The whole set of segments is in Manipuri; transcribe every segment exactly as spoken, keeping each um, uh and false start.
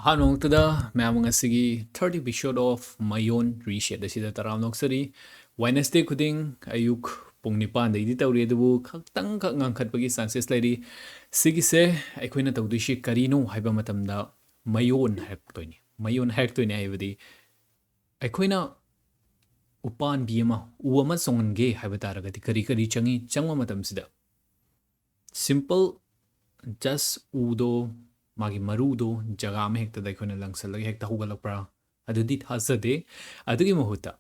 ꯑꯍꯥꯟꯕ ꯃꯛꯇꯗ ꯃꯌꯥꯝ ꯉꯁꯤꯒꯤ third episode of ꯃꯌꯣꯟ Reset ꯑꯁꯤꯗ ꯇꯔꯥꯝꯅ ꯑꯣꯛꯆꯔꯤ꯫ Wednesday ꯈꯨꯗꯤꯡ ꯑꯌꯨꯛ ꯄꯨꯡ ꯅꯤꯄꯥꯟꯗꯩꯗꯤ ꯇꯧꯔꯤ, ꯑꯗꯨꯕꯨ ꯈꯛꯇꯪꯈꯛ ꯉꯟꯈꯠꯄꯒꯤ chances ꯂꯩꯔꯤ꯫ ꯁꯤꯒꯤꯁꯦ ꯑꯩꯈꯣꯏꯅ ꯇꯧꯗꯣꯏꯁꯤ ꯀꯔꯤꯅꯣ ꯍꯥꯏꯕ ꯃꯇꯝꯗ ꯃꯌꯣꯟ ꯍꯥꯏꯔꯛꯇꯣꯏꯅꯤ꯫ ꯃꯌꯣꯟ ꯍꯥꯏꯔꯛꯇꯣꯏꯅꯤ ꯍꯥꯏꯕꯗꯤ ꯑꯩꯈꯣꯏꯅ ꯎꯄꯥꯟꯕꯤ ꯑꯃ, ꯎ ꯑꯃ ꯆꯣꯡꯍꯟꯒꯦ ꯍꯥꯏꯕ ꯇꯥꯔꯒꯗꯤ ꯀꯔꯤ ꯀꯔꯤ ꯆꯪꯉꯤ? ꯆꯪꯕ ꯃꯇꯝꯁꯤꯗ simple, just ꯎꯗꯣ, ꯃꯥꯒꯤ ꯃꯔꯨꯗꯣ ꯖꯒꯥ ꯑꯃ ꯍꯦꯛꯇꯗ ꯑꯩꯈꯣꯏꯅ ꯂꯪꯁꯜꯂꯒ ꯍꯦꯛꯇ ꯍꯧꯒꯠꯂꯛꯄ꯭ꯔꯥ? ꯑꯗꯨꯗꯤ ꯊꯥꯖꯗꯦ꯫ ꯑꯗꯨꯒꯤ ꯃꯍꯨꯠꯇ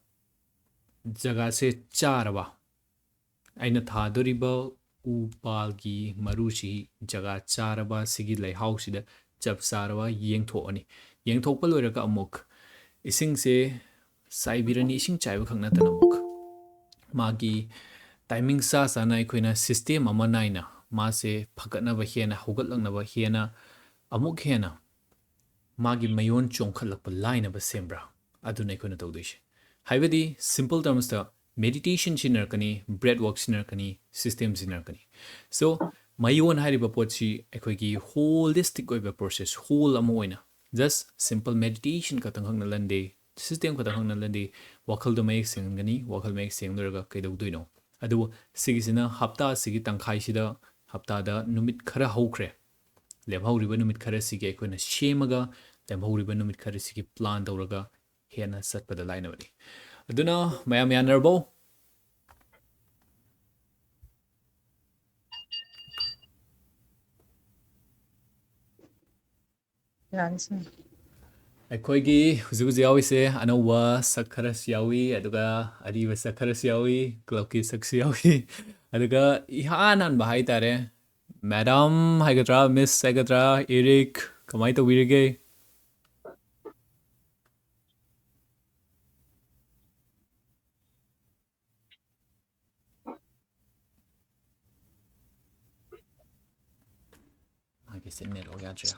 ꯖꯒꯥꯁꯦ ꯆꯥꯔꯕ, ꯑꯩꯅ ꯊꯥꯗꯣꯔꯤꯕ ꯎ ꯄꯥꯜꯒꯤ ꯃꯔꯨꯁꯤ ꯖꯒꯥ ꯆꯥꯔꯕ, ꯁꯤꯒꯤ ꯂꯩꯍꯥꯎꯁꯤꯗ ꯆꯞ ꯆꯥꯔꯕ ꯌꯦꯡꯊꯣꯛꯑꯅꯤ꯫ ꯌꯦꯡꯊꯣꯛꯄ ꯂꯣꯏꯔꯒ ꯑꯃꯨꯛ ꯏꯁꯤꯡꯁꯦ ꯆꯥꯏꯕꯤꯔꯅꯤ꯫ ꯏꯁꯤꯡ ꯆꯥꯏꯕ ꯈꯛ ꯅꯠꯇꯅ ꯑꯃꯨꯛ ꯃꯥꯒꯤ timing ꯆꯥ ꯆꯥꯅ ꯑꯩꯈꯣꯏꯅ system ꯑꯃ ꯅꯥꯏꯅ ꯃꯥꯁꯦ ꯐꯒꯠꯅꯕ, ꯍꯦꯟꯅ ꯍꯧꯒꯠꯂꯛꯅꯕ, ꯍꯦꯟꯅ ꯑꯃꯨꯛ ꯍꯦꯟꯅ ꯃꯥꯒꯤ ꯃꯌꯣꯟ ꯆꯣꯡꯈꯠꯂꯛꯄ ꯂꯥꯏꯅꯕ ꯁꯦꯝꯕ꯭ꯔꯥ? ꯑꯗꯨꯅ ꯑꯩꯈꯣꯏꯅ ꯇꯧꯗꯣꯏꯁꯦ꯫ ꯍꯥꯏꯕꯗꯤ simple termsꯇ meditation ꯁꯤꯖꯤꯟꯅꯔꯛꯀꯅꯤ, breath work ꯁꯤꯖꯤꯟꯅꯔꯛꯀꯅꯤ, system ꯁꯤꯖꯤꯟꯅꯔꯛꯀꯅꯤ꯫ So ꯃꯌꯣꯟ ꯍꯥꯏꯔꯤꯕ ꯄꯣꯠꯁꯤ ꯑꯩꯈꯣꯏꯒꯤ holistic ꯑꯣꯏꯕ process, whole ꯑꯃ ꯑꯣꯏꯅ, just simple meditation ꯈꯛꯇꯪꯈꯛꯅ ꯂꯟꯗꯦ, system ꯈꯛꯇꯪꯈꯛꯅ ꯂꯟꯗꯦ, ꯋꯥꯈꯜꯗꯣ ꯃꯌꯦꯛ ꯁꯦꯡꯍꯟꯒꯅꯤ꯫ ꯋꯥꯈꯜ ꯃꯌꯦꯛ ꯁꯦꯡ ꯂꯣꯏꯔꯒ ꯀꯩꯗꯧꯗꯣꯏꯅꯣ? ꯑꯗꯨꯕꯨ ꯁꯤꯒꯤꯁꯤꯅ ꯍꯞꯇꯥ ꯑꯁꯤꯒꯤ ꯇꯪꯈꯥꯏꯁꯤꯗ, ꯍꯞꯇꯥꯗ ꯅꯨꯃꯤꯠ ꯈꯔ ꯍꯧꯈ꯭ꯔꯦ, ꯂꯦꯝꯍꯧꯔꯤꯕ ꯅꯨꯃꯤꯠ ꯈꯔꯁꯤꯒꯤ ꯑꯩꯈꯣꯏꯅ ꯁꯦꯝꯃꯒ, ꯂꯦꯝꯍꯧꯔꯤꯕ ꯅꯨꯃꯤꯠ ꯈꯔꯁꯤꯒꯤ plan ꯇꯧꯔꯒ ꯍꯦꯟꯅ ꯆꯠꯄꯗ ꯂꯥꯏꯅꯕꯅꯤ꯫ ꯑꯗꯨꯅ ꯃꯌꯥꯝ ꯌꯥꯅꯔꯕꯣ? ꯌꯥꯅꯤ, ꯁꯥꯔ꯫ ꯑꯩꯈꯣꯏꯒꯤ ꯍꯧꯖꯤꯛ ꯍꯧꯖꯤꯛ ꯌꯥꯎꯔꯤꯁꯦ ꯑꯅꯧꯕ ꯁꯛ ꯈꯔꯁꯨ ꯌꯥꯎꯏ, ꯑꯗꯨꯒ ꯑꯔꯤꯕ ꯁꯛ ꯈꯔꯁꯨ ꯌꯥꯎꯏ, clubꯀꯤ ꯁꯛꯁꯨ ꯌꯥꯎꯏ, ꯑꯗꯨꯒ ꯏꯍꯥꯟ ꯍꯥꯟꯕ ꯍꯥꯏꯇꯥꯔꯦ, madam ꯍꯥꯏꯒꯗ꯭ꯔꯥ, miss ꯍꯥꯏꯒꯗ꯭ꯔꯥ, ꯏꯔꯤꯛ, ꯀꯃꯥꯏꯅ ꯇꯧꯕꯤꯔꯤꯒꯦ? ꯃꯥꯒꯤꯁꯦ network ꯌꯥꯗ꯭ꯔꯦ꯫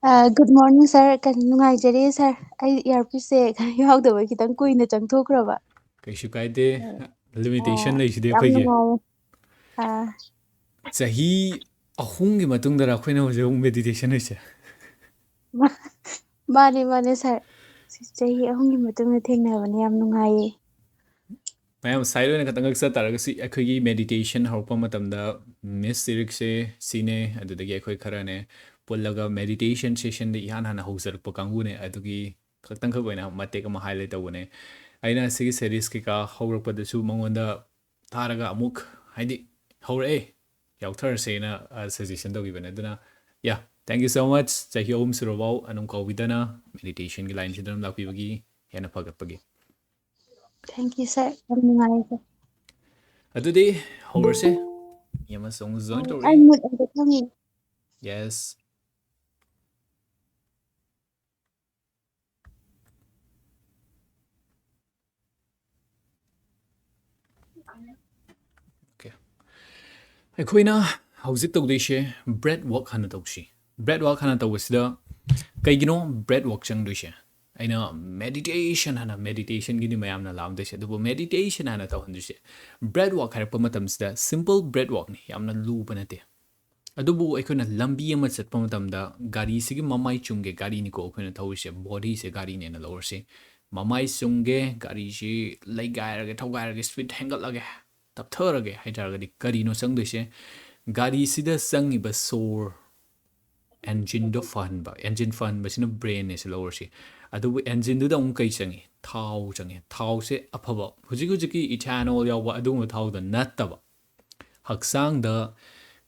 ꯑ, good morning, ꯁꯥꯔ꯫ ꯀꯩꯅꯣ, ꯅꯨꯡꯉꯥꯏꯖꯔꯤ, ꯁꯥꯔ꯫ ꯑꯩ earpieceꯁꯦ ꯌꯥꯎꯗꯕꯩ ꯈꯤꯇꯪ ꯀꯨꯏꯅ ꯆꯪꯊꯣꯛꯈ꯭ꯔꯕ꯫ ꯀꯩꯁꯨ ꯀꯥꯏꯗꯦ꯫ ꯑ, limitation ꯑ, ꯂꯩꯁꯤꯗꯤ ꯌꯥꯝ ꯑꯩꯈꯣꯏꯒꯤ꯫ ꯅꯨꯡꯉꯥꯏꯔꯦ꯫ ꯑ꯫ ꯆꯍꯤ ꯑꯍꯨꯝꯒꯤ ꯃꯇꯨꯡꯗꯔ ꯑꯩꯈꯣꯏꯅ ꯍꯧꯖꯤꯛ ꯑꯃꯨꯛ meditation ꯂꯩꯁꯦ? ꯃꯥ-, ꯃꯥꯅꯦ, ꯃꯥꯅꯦ, sir꯫ ꯆꯍꯤ ꯑꯍꯨꯝꯒꯤ ꯃꯇꯨꯡꯗ ꯊꯦꯡꯅꯕꯅꯦ, ꯌꯥꯝ ꯅꯨꯡꯉꯥꯏꯌꯦ꯫ ꯃꯌꯥꯝ side ꯑꯣꯏꯅ ꯈꯇꯪꯈꯛ ꯆꯠ ꯇꯥꯔꯒꯁꯨ, ꯑꯩꯈꯣꯏꯒꯤ meditation ꯍꯧꯔꯛꯄ ꯃꯇꯝꯗ Miss ꯏꯔꯤꯛꯁꯦ ꯁꯤꯅꯦ, ꯑꯗꯨꯗꯒꯤ ꯑꯩꯈꯣꯏ ꯈꯔꯅꯦ ꯄꯨꯜꯂꯒ meditation sessionꯗ ꯏꯍꯥꯟ ꯍꯥꯟꯅ ꯍꯧꯖꯔꯛꯄ ꯀꯥꯡꯕꯨꯅꯦ꯫ ꯑꯗꯨꯒꯤ ꯈꯛꯇꯪꯈꯛ ꯑꯣꯏꯅ ꯃꯇꯦꯛ ꯑꯃ highlight ꯇꯧꯕꯅꯦ꯫ ꯑꯩꯅ ꯁꯤꯒꯤ series ꯀꯩꯀꯥ ꯍꯧꯔꯛꯄꯗꯁꯨ ꯃꯉꯣꯟꯗ ꯊꯥꯔꯒ ꯑꯃꯨꯛ, ꯍꯥꯏꯗꯤ, ꯍꯧꯔꯛꯑꯦ, ꯌꯥꯎꯊꯔꯁꯦꯅ, ꯑ, suggestion ꯇꯧꯈꯤꯕꯅꯦ꯫ ꯑꯗꯨꯅ, yeah, thank you so much꯫ ꯆꯍꯤ ꯑꯍꯨꯝ ꯁꯨꯔꯐꯥꯎ ꯑꯗꯨꯝ ꯀꯥꯎꯕꯤꯗꯅ meditationꯒꯤ lineꯁꯤꯗ ꯑꯗꯨꯝ ꯂꯥꯛꯄꯤꯕꯒꯤ ꯍꯦꯟꯅ ꯐꯒꯠꯄꯒꯤ꯫ Thank you, sir꯫ ꯌꯥꯝ ꯅꯨꯡꯉꯥꯏꯔꯦ, sir꯫ ꯑꯗꯨꯗꯤ ꯍꯧꯔꯁꯦ꯫ ꯃꯤ ꯑꯃꯁꯨ ꯑꯃꯨꯛ join ꯇꯧꯔꯛꯏ꯫ ꯑꯩ mute ꯑꯝꯇ ꯊꯝꯒꯦ꯫ Yes꯫ Okay꯫ ꯑꯩꯈꯣꯏꯅ ꯍꯧꯖꯤꯛ ꯇꯧꯗꯣꯏꯁꯦ breath work ꯍꯥꯟꯅ ꯇꯧꯁꯤ꯫ Breath work ꯍꯥꯟꯅ ꯇꯧꯕꯁꯤꯗ, ꯀꯩꯒꯤꯅꯣ breath work ꯆꯪꯗꯣꯏꯁꯦ? ꯑꯩꯅ meditation ꯍꯥꯟꯅ, meditationꯒꯤꯗꯤ ꯃꯌꯥꯝꯅ ꯂꯥꯝꯗꯣꯏꯁꯦ, ꯑꯗꯨꯕꯨ meditation ꯍꯥꯟꯅ ꯇꯧꯍꯟꯗꯣꯏꯁꯦ꯫ Breath work ꯍꯥꯏꯔꯛꯄ ꯃꯇꯝꯁꯤꯗ simple breath workꯅꯤ, ꯌꯥꯝꯅ ꯂꯨꯕ ꯅꯠꯇꯦ꯫ ꯑꯗꯨꯕꯨ ꯑꯩꯈꯣꯏꯅ ꯂꯝꯕꯤ ꯑꯃ ꯆꯠꯄ ꯃꯇꯝꯗ ꯒꯥꯔꯤꯁꯤꯒꯤ ꯃꯃꯥꯏ ꯆꯨꯝꯒꯦ, ꯒꯥꯔꯤꯅꯤꯀꯣ ꯑꯩꯈꯣꯏꯅ ꯊꯧꯔꯤꯁꯦ, bodyꯁꯦ ꯒꯥꯔꯤꯅꯦꯅ ꯂꯧꯔꯁꯤ꯫ ꯃꯃꯥꯏ ꯆꯨꯝꯒꯦ, ꯒꯥꯔꯤꯁꯤ ꯂꯩꯒꯥꯏꯔꯒꯦ, ꯊꯧꯒꯥꯏꯔꯒꯦ, speed ꯍꯦꯟꯒꯠꯂꯒꯦ, ꯇꯞꯊꯔꯒꯦ ꯍꯥꯏꯇꯥꯔꯒꯗꯤ ꯀꯔꯤꯅꯣ ꯆꯪꯗꯣꯏꯁꯦ? ꯒꯥꯔꯤꯁꯤꯗ ꯆꯪꯉꯤꯕ ꯁꯣꯔ, engineꯗꯣ ꯐꯍꯟꯕ꯫ Engine ꯐꯍꯟꯕꯁꯤꯅ brainꯅꯦꯁꯦ ꯂꯧꯔꯁꯤ꯫ ꯑꯗꯨꯕꯨ engineꯗꯨꯗ ꯑꯃꯨꯛ ꯀꯩ ꯆꯪꯉꯤ? ꯊꯥꯎ ꯆꯪꯉꯤ꯫ ꯊꯥꯎꯁꯦ ꯑꯐꯕ, ꯍꯧꯖꯤꯛ ꯍꯧꯖꯤꯛꯀꯤ ethanol ꯌꯥꯎꯕ ꯑꯗꯨꯒꯨꯝꯕ ꯊꯥꯎꯗꯣ ꯅꯠꯇꯕ, ꯍꯛꯆꯥꯡꯗ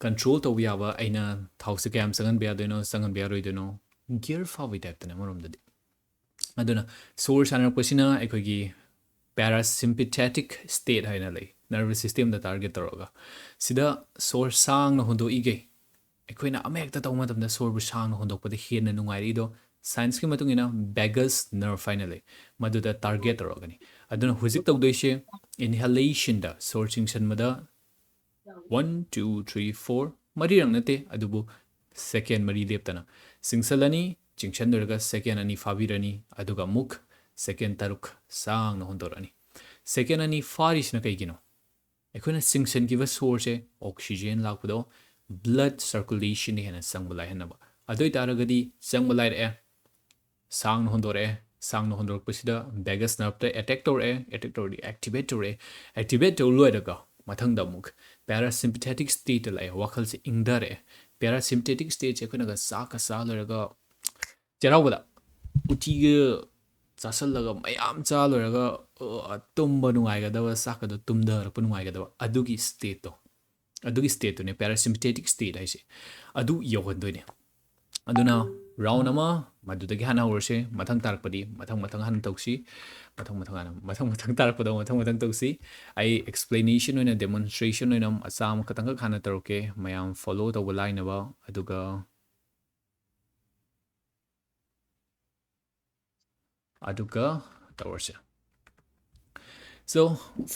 control ꯇꯧꯕ ꯌꯥꯕ, ꯑꯩꯅ ꯊꯥꯎꯁꯦ ꯀꯌꯥꯝ ꯆꯪꯍꯟꯕ ꯌꯥꯗꯣꯏꯅꯣ, ꯆꯪꯍꯟꯕ ꯌꯥꯔꯣꯏꯗꯣꯏꯅꯣ, gear ꯐꯥꯕꯒꯤ typeꯇꯅꯦ ꯑꯃꯔꯣꯝꯗꯗꯤ꯫ ꯑꯗꯨꯅ ꯁꯣꯔ ꯁꯥꯟꯅꯔꯛꯄꯁꯤꯅ ꯑꯩꯈꯣꯏꯒꯤ parasympathetic state ꯍꯥꯏꯅ ꯂꯩ, nervous systemꯗ target ꯇꯧꯔꯒ꯫ ꯁꯤꯗ ꯁꯣꯔ ꯁꯥꯡꯅ ꯍꯣꯟꯗꯣꯛꯏꯈꯩ, ꯑꯩꯈꯣꯏꯅ ꯑꯃ ꯍꯦꯛꯇ ꯇꯧꯕ ꯃꯇꯝꯗ ꯁꯣꯔꯕꯨ ꯁꯥꯡꯅ ꯍꯣꯟꯗꯣꯛꯄꯗ ꯍꯦꯟꯅ ꯅꯨꯡꯉꯥꯏꯔꯛꯏꯗꯣ, scienceꯀꯤ ꯃꯇꯨꯡ ꯏꯟꯅ vagus nerve ꯍꯥꯏꯅ ꯂꯩ, ꯃꯗꯨꯗ target ꯇꯧꯔꯛꯀꯅꯤ꯫ ꯑꯗꯨꯅ ꯍꯧꯖꯤꯛ ꯇꯧꯗꯣꯏꯁꯦ inhalationꯗ, ꯁꯣꯔ ꯆꯤꯡꯁꯟꯕꯗ one, two, three, four, ꯃꯔꯤꯔꯛ ꯅꯠꯇꯦ, ꯑꯗꯨꯕꯨ second ꯃꯔꯤ ꯂꯦꯞꯇꯅ ꯆꯤꯡꯁꯜꯂꯅꯤ, ꯆꯤꯡꯁꯟ ꯂꯣꯏꯔꯒ second ꯑꯅꯤ ꯐꯥꯕꯤꯔꯅꯤ, ꯑꯗꯨꯒ ꯑꯃꯨꯛ second ꯇꯔꯨꯛ ꯁꯥꯡꯅ ꯍꯣꯟꯗꯣꯔꯛꯑꯅꯤ꯫ Second ꯑꯅꯤ ꯐꯥꯔꯤꯁꯤꯅ ꯀꯩꯒꯤꯅꯣ? ꯑꯩꯈꯣꯏꯅ ꯆꯤꯡꯁꯟꯈꯤꯕ ꯁꯣꯔꯁꯦ oxygen ꯂꯥꯛꯄꯗꯣ blood circulationꯗ ꯍꯦꯟꯅ ꯆꯪꯕ ꯂꯥꯏꯍꯟꯅꯕ꯫ ꯑꯗꯨ ꯑꯣꯏꯇꯥꯔꯒꯗꯤ ꯆꯪꯕ ꯂꯥꯏꯔꯛꯑꯦ, ꯁꯥꯡꯅ ꯍꯣꯟꯗꯣꯔꯛꯑꯦ꯫ ꯁꯥꯡꯅ ꯍꯣꯟꯗꯣꯔꯛꯄꯁꯤꯗ vagus nerve ꯇ attack ꯇꯧꯔꯛꯑꯦ꯫ Attack ꯇꯧꯔꯗꯤ activate ꯇꯧꯔꯛꯑꯦ꯫ Activate ꯇꯧ ꯂꯣꯏꯔꯒ ꯃꯊꯪꯗ ꯑꯃꯨꯛ parasympathetic state ꯇ ꯂꯥꯛꯑꯦ꯫ ꯋꯥꯈꯜꯁꯦ ꯏꯪꯊꯔꯛꯑꯦ꯫ Parasympathetic state ꯁꯦ ꯑꯩꯈꯣꯏꯅꯒ ꯆꯥꯛꯀ ꯆꯥ ꯂꯣꯏꯔꯒ ꯆꯩꯔꯥꯎꯕꯗ ꯎꯇꯤꯒ ꯆꯥꯁꯜꯂꯒ ꯃꯌꯥꯝ ꯆꯥ ꯂꯣꯏꯔꯒ, ꯑ, ꯇꯨꯝꯕ ꯅꯨꯡꯉꯥꯏꯒꯗꯕ, ꯆꯥꯛꯀꯗꯣ ꯇꯨꯝꯊꯔꯛꯄ ꯅꯨꯡꯉꯥꯏꯒꯗꯕ ꯑꯗꯨꯒꯤ state ꯇꯣ, ꯑꯗꯨꯒꯤ state ꯇꯨꯅꯦ parasympathetic state ꯍꯥꯏꯁꯦ꯫ ꯑꯗꯨ ꯌꯧꯍꯟꯗꯣꯏꯅꯦ꯫ ꯑꯗꯨꯅ round ꯑꯃ ꯃꯗꯨꯗꯒꯤ ꯍꯥꯟꯅ ꯍꯧꯔꯁꯦ꯫ ꯃꯊꯪ ꯇꯥꯔꯛꯄꯗꯤ ꯃꯊꯪ ꯃꯊꯪ ꯍꯥꯟꯅ ꯇꯧꯁꯤ꯫ ꯃꯊꯪ ꯃꯊꯪ ꯍꯥꯟꯅ, ꯃꯊꯪ ꯃꯊꯪ ꯇꯥꯔꯛꯄꯗ ꯃꯊꯪ ꯃꯊꯪ ꯇꯧꯁꯤ꯫ ꯑꯩ explanation ꯑꯣꯏꯅ, demonstration ꯑꯣꯏꯅ ꯃꯆꯥ ꯑꯃꯈꯛꯇꯪꯈꯛ ꯍꯥꯟꯅ ꯇꯧꯔꯛꯀꯦ꯫ ꯃꯌꯥꯝ follow ꯇꯧꯕ ꯂꯥꯏꯅꯕ꯫ ꯑꯗꯨꯒ, ꯑꯗꯨꯒ ꯇꯧꯔꯁꯦ꯫ So,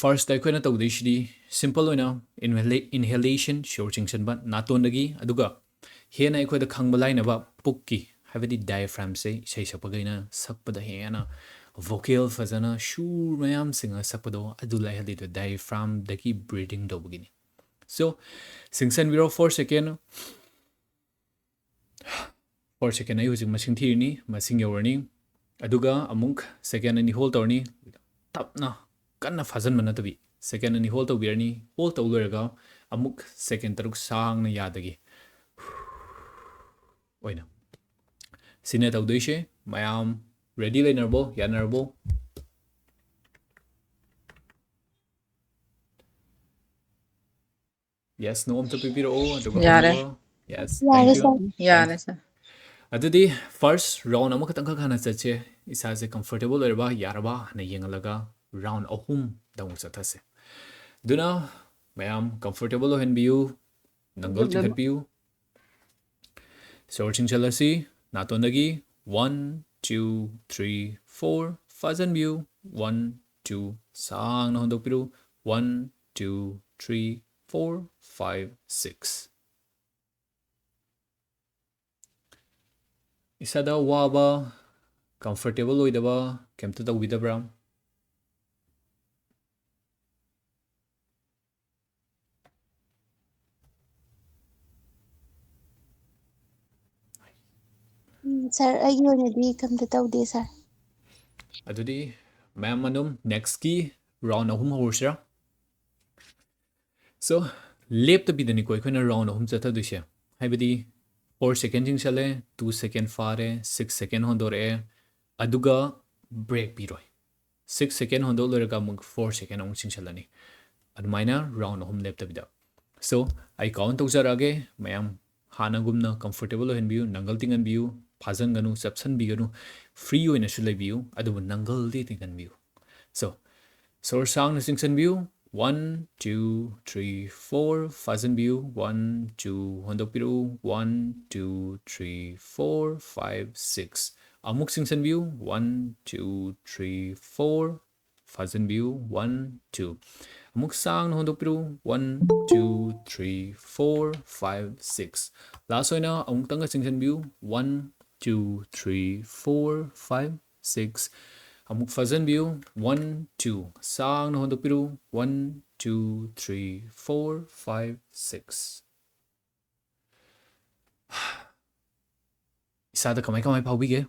first ꯑꯩꯈꯣꯏꯅ ꯇꯧꯗꯣꯏꯁꯤꯗꯤ simple ꯑꯣꯏꯅ inhala-, inhalation, ꯁꯣꯔ ꯆꯤꯡꯁꯤꯟꯕ ꯅꯥꯇꯣꯟꯗꯒꯤ, ꯑꯗꯨꯒ ꯍꯦꯟꯅ ꯑꯩꯈꯣꯏꯗ ꯈꯪꯕ ꯂꯥꯏꯅꯕ ꯄꯨꯛꯀꯤ, ꯍꯥꯏꯕꯗꯤ diaphragm ꯁꯦ ꯏꯁꯩ ꯁꯛꯄꯈꯩꯅ ꯁꯛꯄꯗ ꯍꯦꯟꯅ vocal ꯐꯖꯅ ꯁꯨꯔ ꯃꯌꯥꯝ ꯆꯤꯡꯉ ꯁꯛꯄꯗꯣ, ꯑꯗꯨ ꯂꯥꯏꯍꯜꯂꯤꯗꯣ diaphragm ꯗꯒꯤ breathing ꯇꯧꯕꯒꯤꯅꯤ꯫ So, ꯆꯤꯡꯁꯤꯟꯕꯤꯔꯣ for second꯫ For second ꯑꯩ ꯍꯧꯖꯤꯛ ꯃꯁꯤꯡ ꯊꯤꯔꯤꯅꯤ, ꯃꯁꯤꯡ ꯌꯧꯔꯅꯤ꯫ ꯑꯗꯨꯒ ꯑꯃꯨꯛ second ꯑꯅꯤ hold ꯇꯧꯔꯅꯤ꯫ ꯇꯞꯅ, ꯀꯟꯅ ꯐꯥꯖꯟꯕ ꯅꯠꯇꯕꯤ, second ꯑꯅꯤ hold ꯇꯧꯕꯤꯔꯅꯤ꯫ Hold ꯇꯧ ꯂꯣꯏꯔꯒ ꯑꯃꯨꯛ second ꯇꯔꯨꯛ ꯁꯥꯡꯅ ꯌꯥꯗꯒꯤ ꯑꯣꯏꯅ꯫ ꯁꯤꯅ ꯇꯧꯗꯣꯏꯁꯦ꯫ ꯃꯌꯥꯝ ready ꯂꯩꯅꯔꯕꯣ? ꯌꯥꯅꯔꯕꯣ? Yes, no ꯑꯝꯇ ꯄꯤꯕꯤꯔꯛꯑꯣ, ꯑꯗꯨꯒ ꯌꯥꯔꯦ꯫ ꯍꯜꯂꯣ꯫ Yes, ꯌꯥꯔꯦ, thank you. ꯁꯥꯔ꯫ ꯌꯥꯔꯦ, ꯁꯥꯔ꯫ ꯑꯗꯨꯗꯤ first round ꯑꯃꯈꯛꯇꯪꯈꯛ ꯍꯥꯟꯅ ꯆꯠꯁꯦ꯫ ꯏꯁꯥꯁꯦ comfortable ꯑꯣꯏꯔꯕ, ꯌꯥꯔꯕ ꯍꯥꯟꯅ ꯌꯦꯡꯍꯜꯂꯒ round ꯑꯍꯨꯝꯗ ꯑꯃꯨꯛ ꯆꯠꯊꯁꯦ꯫ ꯑꯗꯨꯅ ꯃꯌꯥꯝ comfortable ꯑꯣꯏꯍꯟꯕꯤꯌꯨ, ꯅꯪꯒꯜ ꯆꯤꯡꯈꯠꯄꯤꯌꯨ꯫ ꯁꯣꯔ ꯆꯤꯡꯁꯤꯜꯂꯁꯤ ꯅꯥꯇꯣꯟꯗꯒꯤ꯫ One, two, three, four꯫ ꯐꯥꯖꯟꯕꯤꯌꯨ꯫ One, two꯫ ꯁꯥꯡꯅ ꯍꯣꯟꯗꯣꯛꯄꯤꯔꯨ꯫ One, two, three, four, five, six꯫ ꯏꯁꯥꯗ ꯋꯥꯕ, comfortable ꯑꯣꯏꯗꯕ ꯀꯩꯝꯇ ꯇꯧꯕꯤꯗꯕ꯭ꯔꯥ? ꯁꯥꯔ, ꯑꯩꯒꯤ ꯑꯣꯏꯅꯗꯤ ꯀꯝꯇ ꯇꯧꯗꯦ ꯁꯥꯔ꯫ ꯑꯗꯨꯗꯤ ꯃꯌꯥꯝ ꯑꯗꯨꯝ ꯅꯦꯛꯁꯀꯤ ꯔꯥꯎꯟ ꯑꯍꯨꯝ ꯍꯧꯔꯁꯤꯔꯥ? ꯁꯣ, ꯂꯦꯞꯇꯕꯤꯗꯅꯤꯀꯣ ꯑꯩꯈꯣꯏꯅ ꯔꯥꯎꯟ ꯑꯍꯨꯝ ꯆꯠꯊꯗꯣꯏꯁꯦ꯫ ꯍꯥꯏꯕꯗꯤ ꯐꯣꯔ ꯁꯦꯀꯦꯟ ꯆꯤꯡꯁꯜꯂꯦ, ꯇꯨ ꯁꯦꯀꯦꯟ ꯐꯥꯔꯦ, ꯁꯤꯛꯁ ꯁꯦꯀꯦꯟ ꯍꯣꯟꯗꯣꯔꯛꯑꯦ, ꯑꯗꯨꯒ ꯕ꯭ꯔꯦꯛ ꯄꯤꯔꯣꯏ꯫ ꯁꯤꯛꯁ ꯁꯦꯀꯦꯟ ꯍꯣꯟꯗꯣꯛ ꯂꯣꯏꯔꯒ ꯑꯃꯨꯛ ꯐꯣꯔ ꯁꯦꯀꯦꯟ ꯑꯃꯨꯛ ꯆꯤꯡꯁꯜꯂꯅꯤ꯫ ꯑꯗꯨꯃꯥꯏꯅ ꯔꯥꯎꯟ ꯑꯍꯨꯝ ꯂꯦꯞꯇꯕꯤꯗ꯫ ꯁꯣ, ꯑꯩ ꯀꯥꯎꯟ ꯇꯧꯖꯔꯛꯑꯒꯦ꯫ ꯃꯌꯥꯝ ꯍꯥꯟꯅꯒꯨꯝꯅ ꯀꯝꯐꯣꯔꯇꯦꯕꯜ ꯑꯣꯏꯍꯟꯕꯤꯌꯨ, ꯅꯪꯒꯜ ꯇꯤꯡꯍꯟꯕꯤꯌꯨ, ꯐꯥꯖꯟꯒꯅꯨ, ꯆꯞꯁꯟꯕꯤꯒꯅꯨ, ꯐ꯭ꯔꯤ ꯑꯣꯏꯅꯁꯨ ꯂꯩꯕꯤꯌꯨ, ꯑꯗꯨꯕꯨ ꯅꯪꯒꯜꯗꯤ ꯇꯤꯡꯍꯟꯕꯤꯌꯨ꯫ ꯁꯣ, ꯁꯣꯔ ꯁꯥꯡꯅ ꯆꯤꯡꯁꯟꯕꯤꯌꯨ꯫ One, two, three, four. ꯐꯥꯖꯟꯕꯤꯌꯨ꯫ One, two. ꯍꯣꯟꯗꯣꯛꯄꯤꯔꯛꯎ꯫ One, two, three, four, five, six. ꯑꯃꯨꯛ ꯆꯤꯡꯁꯟꯕꯤꯌꯨ꯫ One, two, three, four. ꯐꯥꯖꯟꯕꯤꯌꯨ꯫ One, two. ꯑꯃꯨꯛ ꯁꯥꯡꯅ ꯍꯣꯟꯗꯣꯛꯄꯤꯔꯨ꯫ One, two, three, four, five, six. ꯂꯥꯁ ꯑꯣꯏꯅ ꯑꯃꯨꯛꯇꯪꯒ ꯆꯤꯡꯁꯟꯕꯤꯌꯨ꯫ One, two, three, four, five, six. ꯑꯃꯨꯛ ꯐꯥꯖꯟꯕꯤꯌꯨ꯫ One, two. ꯁꯥꯡꯅ ꯍꯣꯟꯗꯣꯛꯄꯤꯔꯨ꯫ One, two, three, four, five, six. ꯏꯁꯥꯗ ꯀꯃꯥꯏ ꯀꯃꯥꯏ ꯐꯥꯎꯕꯤꯒꯦ?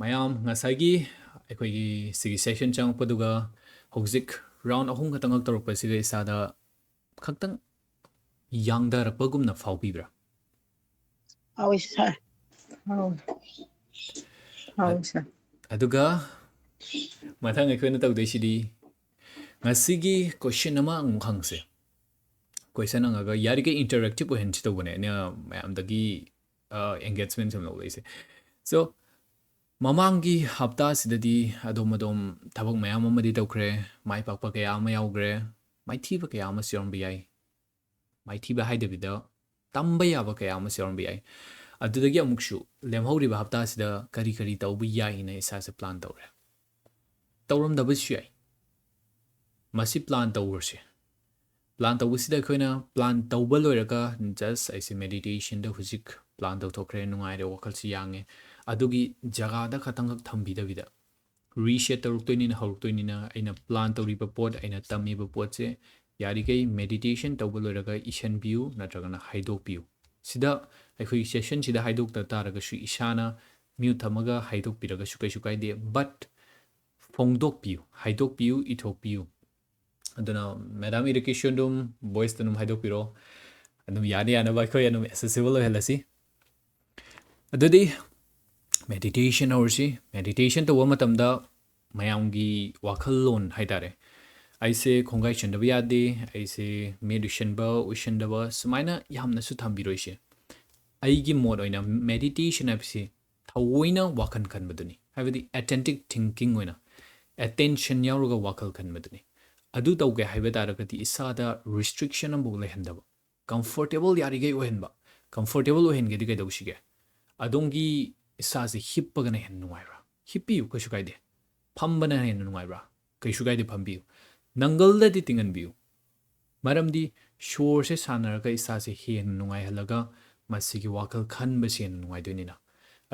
ꯃꯌꯥꯝ, ꯉꯁꯥꯏꯒꯤ ꯑꯩꯈꯣꯏꯒꯤ ꯁꯤꯒꯤ ꯁꯦꯁꯟ ꯆꯪꯉꯛꯄꯗꯨꯒ ꯍꯧꯖꯤꯛ ꯔꯥꯎꯟ ꯑꯍꯨꯝ ꯈꯛꯇꯪꯈꯛ ꯇꯧꯔꯛꯄꯁꯤꯒ ꯏꯁꯥꯗ ꯈꯛꯇꯪ ꯌꯥꯡꯊꯔꯛꯄꯒꯨꯝꯅ ꯐꯥꯎꯕꯤꯕ꯭ꯔꯥ? ꯐꯥꯎꯏ ꯁꯥꯔ꯫ ꯐꯥꯎꯏ꯫ ꯐꯥꯎꯏ ꯁꯥꯔ꯫ ꯑꯗꯨꯒ ꯃꯊꯪ ꯑꯩꯈꯣꯏꯅ ꯇꯧꯗꯣꯏꯁꯤꯗꯤ ꯉꯁꯤꯒꯤ ꯀꯣꯏꯁꯟ ꯑꯃ ꯑꯃꯨꯛ ꯍꯪꯁꯦ꯫ ꯀꯣꯏꯁꯟ ꯍꯪꯉꯒ ꯌꯥꯔꯤꯈꯩ ꯏꯟꯇꯔꯦꯛꯇꯤꯞ ꯑꯣꯏꯍꯟꯁꯤ ꯇꯧꯕꯅꯦ ꯑꯩꯅ ꯃꯌꯥꯝꯗꯒꯤ ꯑꯦꯡꯒꯦꯖꯃꯦꯟ ꯁꯨꯝ ꯂꯧꯔꯛꯏꯁꯦ꯫ ꯁꯣ, ꯃꯃꯥꯡꯒꯤ ꯍꯞꯇꯥꯁꯤꯗꯗꯤ ꯑꯗꯣꯝ ꯑꯗꯣꯝ ꯊꯕꯛ ꯃꯌꯥꯝ ꯑꯃꯗꯤ ꯇꯧꯈ꯭ꯔꯦ, ꯃꯥꯏ ꯄꯥꯛꯄ ꯀꯌꯥ ꯑꯃ ꯌꯥꯎꯈ꯭ꯔꯦ, ꯃꯥꯏꯊꯤꯕ ꯀꯌꯥ ꯑꯃꯁꯨ ꯌꯥꯎꯔꯝꯕ ꯌꯥꯏ꯫ ꯃꯥꯏꯊꯤꯕ ꯍꯥꯏꯗꯕꯤꯗ ꯇꯝꯕ ꯌꯥꯕ ꯀꯌꯥ ꯑꯃꯁꯨ ꯌꯥꯎꯔꯝꯕ ꯌꯥꯏ꯫ ꯑꯗꯨꯗꯒꯤ ꯑꯃꯨꯛꯁꯨ ꯂꯦꯝꯍꯧꯔꯤꯕ ꯍꯞꯇꯥꯁꯤꯗ ꯀꯔꯤ ꯀꯔꯤ ꯇꯧꯕ ꯌꯥꯏꯅ ꯏꯁꯥꯁꯦ ꯄ꯭ꯂꯥꯟ ꯇꯧꯔꯦ꯫ ꯇꯧꯔꯝꯗꯕꯁꯨ ꯌꯥꯏ꯫ ꯃꯁꯤ ꯄ꯭ꯂꯥꯟ ꯇꯧꯔꯁꯦ꯫ ꯄ꯭ꯂꯥꯟ ꯇꯧꯕꯁꯤꯗ ꯑꯩꯈꯣꯏꯅ ꯄ꯭ꯂꯥꯟ ꯇꯧꯕ ꯂꯣꯏꯔꯒ ꯖꯁ ꯑꯩꯁꯦ ꯃꯦꯗꯤꯇꯦꯁꯟꯗ ꯍꯧꯖꯤꯛ ꯄ꯭ꯂꯥꯟ ꯇꯧꯊꯣꯛꯈ꯭ꯔꯦ, ꯅꯨꯡꯉꯥꯏꯔꯦ, ꯋꯥꯈꯜꯁꯤ ꯌꯥꯡꯉꯦ꯫ ꯑꯗꯨꯒꯤ ꯖꯒꯥꯗ ꯈꯛꯇꯪꯈꯛ ꯊꯝꯕꯤꯗꯕꯤꯗ, ꯔꯤꯁꯦꯠ ꯇꯧꯔꯛꯇꯣꯏꯅꯤꯅ, ꯍꯧꯔꯛꯇꯣꯏꯅꯤꯅ, ꯑꯩꯅ ꯄ꯭ꯂꯥꯟ ꯇꯧꯔꯤꯕ ꯄꯣꯠ, ꯑꯩꯅ ꯇꯝꯃꯤꯕ ꯄꯣꯠꯁꯦ ꯌꯥꯔꯤꯈꯩ ꯃꯦꯗꯤꯇꯦꯁꯟ ꯇꯧꯕ ꯂꯣꯏꯔꯒ ꯏꯁꯤꯟꯕꯤꯌꯨ ꯅꯠꯇ꯭ꯔꯒꯅ ꯍꯥꯏꯗꯣꯛꯄꯤꯌꯨ꯫ ꯁꯤꯗ ꯑꯩꯈꯣꯏꯒꯤ ꯁꯦꯁꯟꯁꯤꯗ ꯍꯥꯏꯗꯣꯛꯇ ꯇꯥꯔꯒꯁꯨ ꯏꯁꯥꯅ ꯃ꯭ꯌꯨꯠ ꯊꯝꯃꯒ ꯍꯥꯏꯗꯣꯛꯄꯤꯔꯒꯁꯨ ꯀꯩꯁꯨ ꯀꯥꯏꯗꯦ, ꯕꯠ ꯐꯣꯡꯗꯣꯛꯄꯤꯌꯨ, ꯍꯥꯏꯗꯣꯛꯄꯤꯌꯨ, ꯏꯊꯣꯛꯄꯤꯌꯨ꯫ ꯑꯗꯨꯅ ꯃꯦꯗꯥꯝ ꯏꯔꯤꯀꯤꯁꯨ ꯑꯗꯨꯝ ꯚꯣꯏꯁꯇ ꯑꯗꯨꯝ ꯍꯥꯏꯗꯣꯛꯄꯤꯔꯣ, ꯑꯗꯨꯝ ꯌꯥꯅ ꯌꯥꯅꯕ ꯑꯩꯈꯣꯏ ꯑꯗꯨꯝ ꯑꯦꯛꯁꯦꯁꯤꯕꯜ ꯑꯣꯏꯍꯜꯂꯁꯤ꯫ ꯑꯗꯨꯗꯤ ꯃꯦꯗꯤꯇꯦꯁꯟ ꯍꯧꯔꯁꯤ꯫ ꯃꯦꯗꯤꯇꯦꯁꯟ ꯇꯧꯕ ꯃꯇꯝꯗ ꯃꯌꯥꯝꯒꯤ ꯋꯥꯈꯜꯂꯣꯟ ꯍꯥꯏ ꯇꯥꯔꯦ, ꯑꯩꯁꯦ ꯈꯣꯡꯒꯥꯏ ꯆꯟꯗꯕ ꯌꯥꯗꯦ, ꯑꯩꯁꯦ ꯃꯤꯠ ꯎꯏꯁꯟꯕ ꯎꯏꯁꯟꯗꯕ ꯁꯨꯃꯥꯏꯅ ꯌꯥꯝꯅꯁꯨ ꯊꯝꯕꯤꯔꯣꯏꯁꯦ꯫ ꯑꯩꯒꯤ ꯃꯣꯠ ꯑꯣꯏꯅ ꯃꯦꯗꯤꯇꯦꯁꯟ ꯍꯥꯏꯕꯁꯤ ꯊꯑꯣꯏꯅ ꯋꯥꯈꯜ ꯈꯟꯕꯗꯨꯅꯤ, ꯍꯥꯏꯕꯗꯤ ꯑꯦꯇꯦꯟꯇꯤꯛ ꯊꯤꯡꯀꯤꯡ ꯑꯣꯏꯅ, ꯑꯦꯇꯦꯟꯁꯟ ꯌꯥꯎꯔꯒ ꯋꯥꯈꯜ ꯈꯟꯕꯗꯨꯅꯤ꯫ ꯑꯗꯨ ꯇꯧꯒꯦ ꯍꯥꯏꯕ ꯇꯥꯔꯒꯗꯤ ꯏꯁꯥꯗ ꯔꯤꯁꯇ꯭ꯔꯤꯛꯁꯟ ꯑꯃꯐꯥꯎ ꯂꯩꯍꯟꯗꯕ, ꯀꯝꯐꯣꯔꯇꯦꯕꯜ ꯌꯥꯔꯤꯈꯩ ꯑꯣꯏꯍꯟꯕ꯫ ꯀꯝꯐꯣꯔꯇꯦꯕꯜ ꯑꯣꯏꯍꯟꯒꯦꯗꯤ ꯀꯩꯗꯧꯁꯤꯒꯦ? ꯑꯗꯣꯝꯒꯤ ꯏꯁꯥꯁꯦ ꯍꯤꯞꯄꯒꯅ ꯍꯦꯟꯅ ꯅꯨꯡꯉꯥꯏꯕ꯭ꯔꯥ? ꯍꯤꯞꯄꯤꯌꯨ, ꯀꯩꯁꯨ ꯀꯥꯏꯗꯦ꯫ ꯐꯝꯕꯅ ꯍꯦꯟꯅ ꯅꯨꯡꯉꯥꯏꯕ꯭ꯔꯥ? ꯀꯩꯁꯨ ꯀꯥꯏꯗꯦ, ꯐꯝꯕꯤꯌꯨ꯫ ꯅꯪꯒꯜꯗꯗꯤ ꯇꯤꯡꯍꯟꯕꯤꯌꯨ, ꯃꯔꯝꯗꯤ ꯁꯣꯔꯁꯦ ꯁꯥꯟꯅꯔꯒ ꯏꯁꯥꯁꯦ ꯍꯦꯟꯅ ꯅꯨꯡꯉꯥꯏꯍꯜꯂꯒ ꯃꯁꯤꯒꯤ ꯋꯥꯈꯜ ꯈꯟꯕꯁꯦ ꯍꯦꯟꯅ ꯅꯨꯡꯉꯥꯏꯗꯣꯏꯅꯤꯅ꯫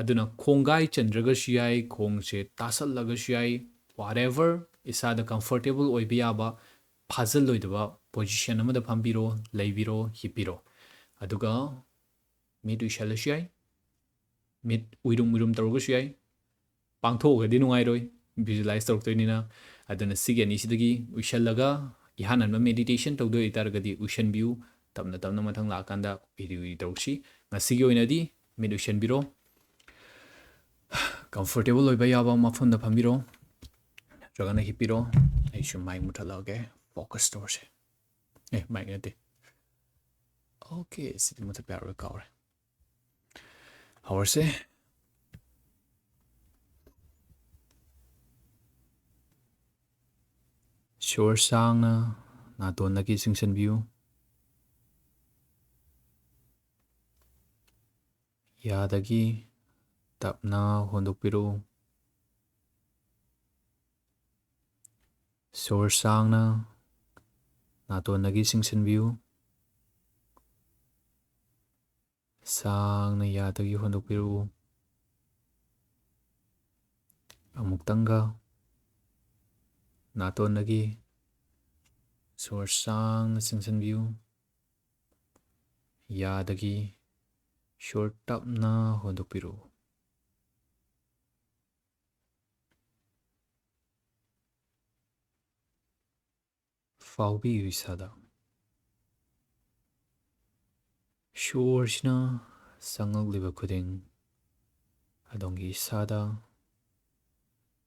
ꯑꯗꯨꯅ ꯈꯣꯡꯒꯥꯏ ꯆꯟꯗ꯭ꯔꯒꯁꯨ ꯌꯥꯏ, ꯈꯣꯡꯁꯦ ꯇꯥꯁꯜꯂꯒꯁꯨ ꯌꯥꯏ, ꯋꯥꯠꯑꯦꯚꯔ ꯏꯁꯥꯗ ꯀꯝꯐꯣꯔꯇꯦꯕꯜ ꯑꯣꯏꯕ ꯌꯥꯕ, ꯐꯥꯖꯜꯂꯣꯏꯗꯕ ꯄꯣꯖꯤꯁꯟ ꯑꯃꯗ ꯐꯝꯕꯤꯔꯣ, ꯂꯩꯕꯤꯔꯣ, ꯍꯤꯞꯄꯤꯔꯣ꯫ ꯑꯗꯨꯒ ꯃꯤꯠ ꯎꯏꯁꯜꯂꯁꯨ ꯌꯥꯏ, ꯃꯤꯠ ꯎꯏꯔꯨꯝ ꯎꯏꯔꯨꯝ ꯇꯧꯔꯒꯁꯨ ꯌꯥꯏ, ꯄꯥꯡꯊꯣꯛꯑꯒꯗꯤ ꯅꯨꯡꯉꯥꯏꯔꯣꯏ, ꯚꯤꯖꯨꯑꯦꯂꯥꯏꯁ ꯇꯧꯔꯛꯇꯣꯏꯅꯤꯅ꯫ ꯑꯗꯨꯅ ꯁꯤꯒꯤ ꯑꯅꯤꯁꯤꯗꯒꯤ ꯎꯏꯁꯜꯂꯒ, ꯏꯍꯥꯟ ꯍꯥꯟꯕ ꯃꯦꯗꯤꯇꯦꯁꯟ ꯇꯧꯗꯣꯏ ꯑꯣꯏꯇꯥꯔꯒꯗꯤ ꯎꯏꯁꯟꯕꯤꯌꯨ, ꯇꯞꯅ ꯇꯞꯅ ꯃꯊꯪ ꯂꯥꯛꯑꯀꯥꯟꯗ ꯎꯏꯔꯤ ꯎꯏꯔꯤ ꯇꯧꯔꯁꯤ꯫ ꯉꯁꯤꯒꯤ ꯑꯣꯏꯅꯗꯤ ꯃꯤꯠ ꯎꯏꯁꯟꯕꯤꯔꯣ, ꯀꯝꯐꯣꯔꯇꯦꯕꯜ ꯑꯣꯏꯕ ꯌꯥꯕ ꯃꯐꯝꯗ ꯐꯝꯕꯤꯔꯣ ꯅꯠꯇ꯭ꯔꯒꯅ ꯍꯤꯞꯄꯤꯔꯣ꯫ ꯑꯩꯁꯨ ꯃꯥꯏꯛ ꯃꯨꯊꯠꯂꯛꯑꯒꯦ, ꯐꯣꯀꯁ ꯇꯧꯔꯁꯦ꯫ ꯑꯦ, ꯃꯥꯏꯛ ꯅꯠꯇꯦ, ꯑꯣꯀꯦ, ꯁꯤꯗꯤ ꯃꯨꯊꯠꯄ ꯌꯥꯔꯣꯏ, ꯀꯥꯎꯔꯦ꯫ ꯍꯧꯔꯁꯦ꯫ ꯁꯣꯔ ꯁꯥꯡꯅ ꯅꯥꯇꯣꯟꯗꯒꯤ ꯆꯤꯡꯁꯤꯟꯕꯤꯌꯨ꯫ ꯌꯥꯗꯒꯤ ꯇꯞꯅ ꯍꯣꯟꯗꯣꯛꯄꯤꯔꯛꯎ꯫ ꯁꯣꯔ ꯁꯥꯡꯅ ꯅꯥꯇꯣꯟꯗꯒꯤ ꯆꯤꯡꯁꯤꯟꯕꯤꯌꯨ꯫ ꯁꯥꯡꯅ ꯌꯥꯗꯒꯤ ꯍꯣꯟꯗꯣꯛꯄꯤꯔꯛꯎ꯫ ꯑꯃꯨꯛꯇꯪꯒ ꯅꯥꯇꯣꯟꯗꯒꯤ ꯁꯣꯔ ꯁꯥꯡꯅ ꯆꯤꯡꯁꯤꯟꯕꯤꯌꯨ꯫ ꯌꯥꯗꯒꯤ ꯁꯣꯔ ꯇꯞꯅ ꯍꯣꯟꯗꯣꯛꯄꯤꯔꯛꯎ꯫ ꯐꯥꯎꯕꯤꯌꯨ ꯏꯁꯥꯗ꯫ ꯁꯣꯔꯁꯤꯅ ꯆꯪꯂꯛꯂꯤꯕ ꯈꯨꯗꯤꯡ ꯑꯗꯣꯝꯒꯤ ꯏꯁꯥꯗ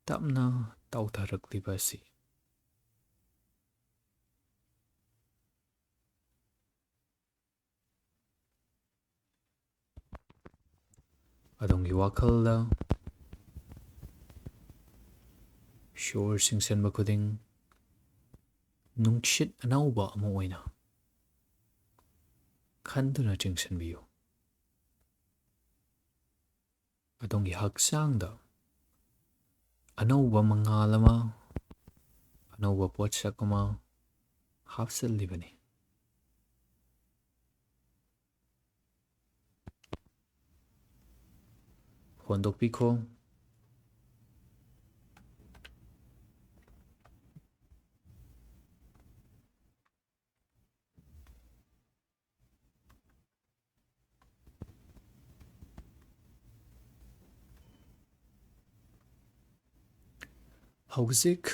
ꯇꯞꯅ ꯇꯥꯎꯊꯔꯛꯂꯤꯕ ꯑꯁꯤ꯫ ꯑꯗꯣꯝꯒꯤ ꯋꯥꯈꯜꯗ ꯁꯣꯔ ꯆꯤꯡꯁꯤꯟꯕ ꯈꯨꯗꯤꯡ ꯅꯨꯡꯁꯤꯠ ꯑꯅꯧꯕ ꯑꯃ ꯑꯣꯏꯅ ꯈꯟꯗꯨꯅ ꯆꯤꯡꯁꯤꯟꯕꯤꯌꯨ꯫ ꯑꯗꯣꯝꯒꯤ ꯍꯛꯆꯥꯡꯗ ꯑꯅꯧꯕ ꯃꯉꯥꯜ ꯑꯃ, ꯑꯅꯧꯕ ꯄꯣꯠꯁꯛ ꯑꯃ ꯍꯥꯞꯆꯤꯜꯂꯤꯕꯅꯤ꯫ ꯍꯣꯟꯗꯣꯛꯄꯤꯈꯣ꯫ ꯍꯧꯖꯤꯛ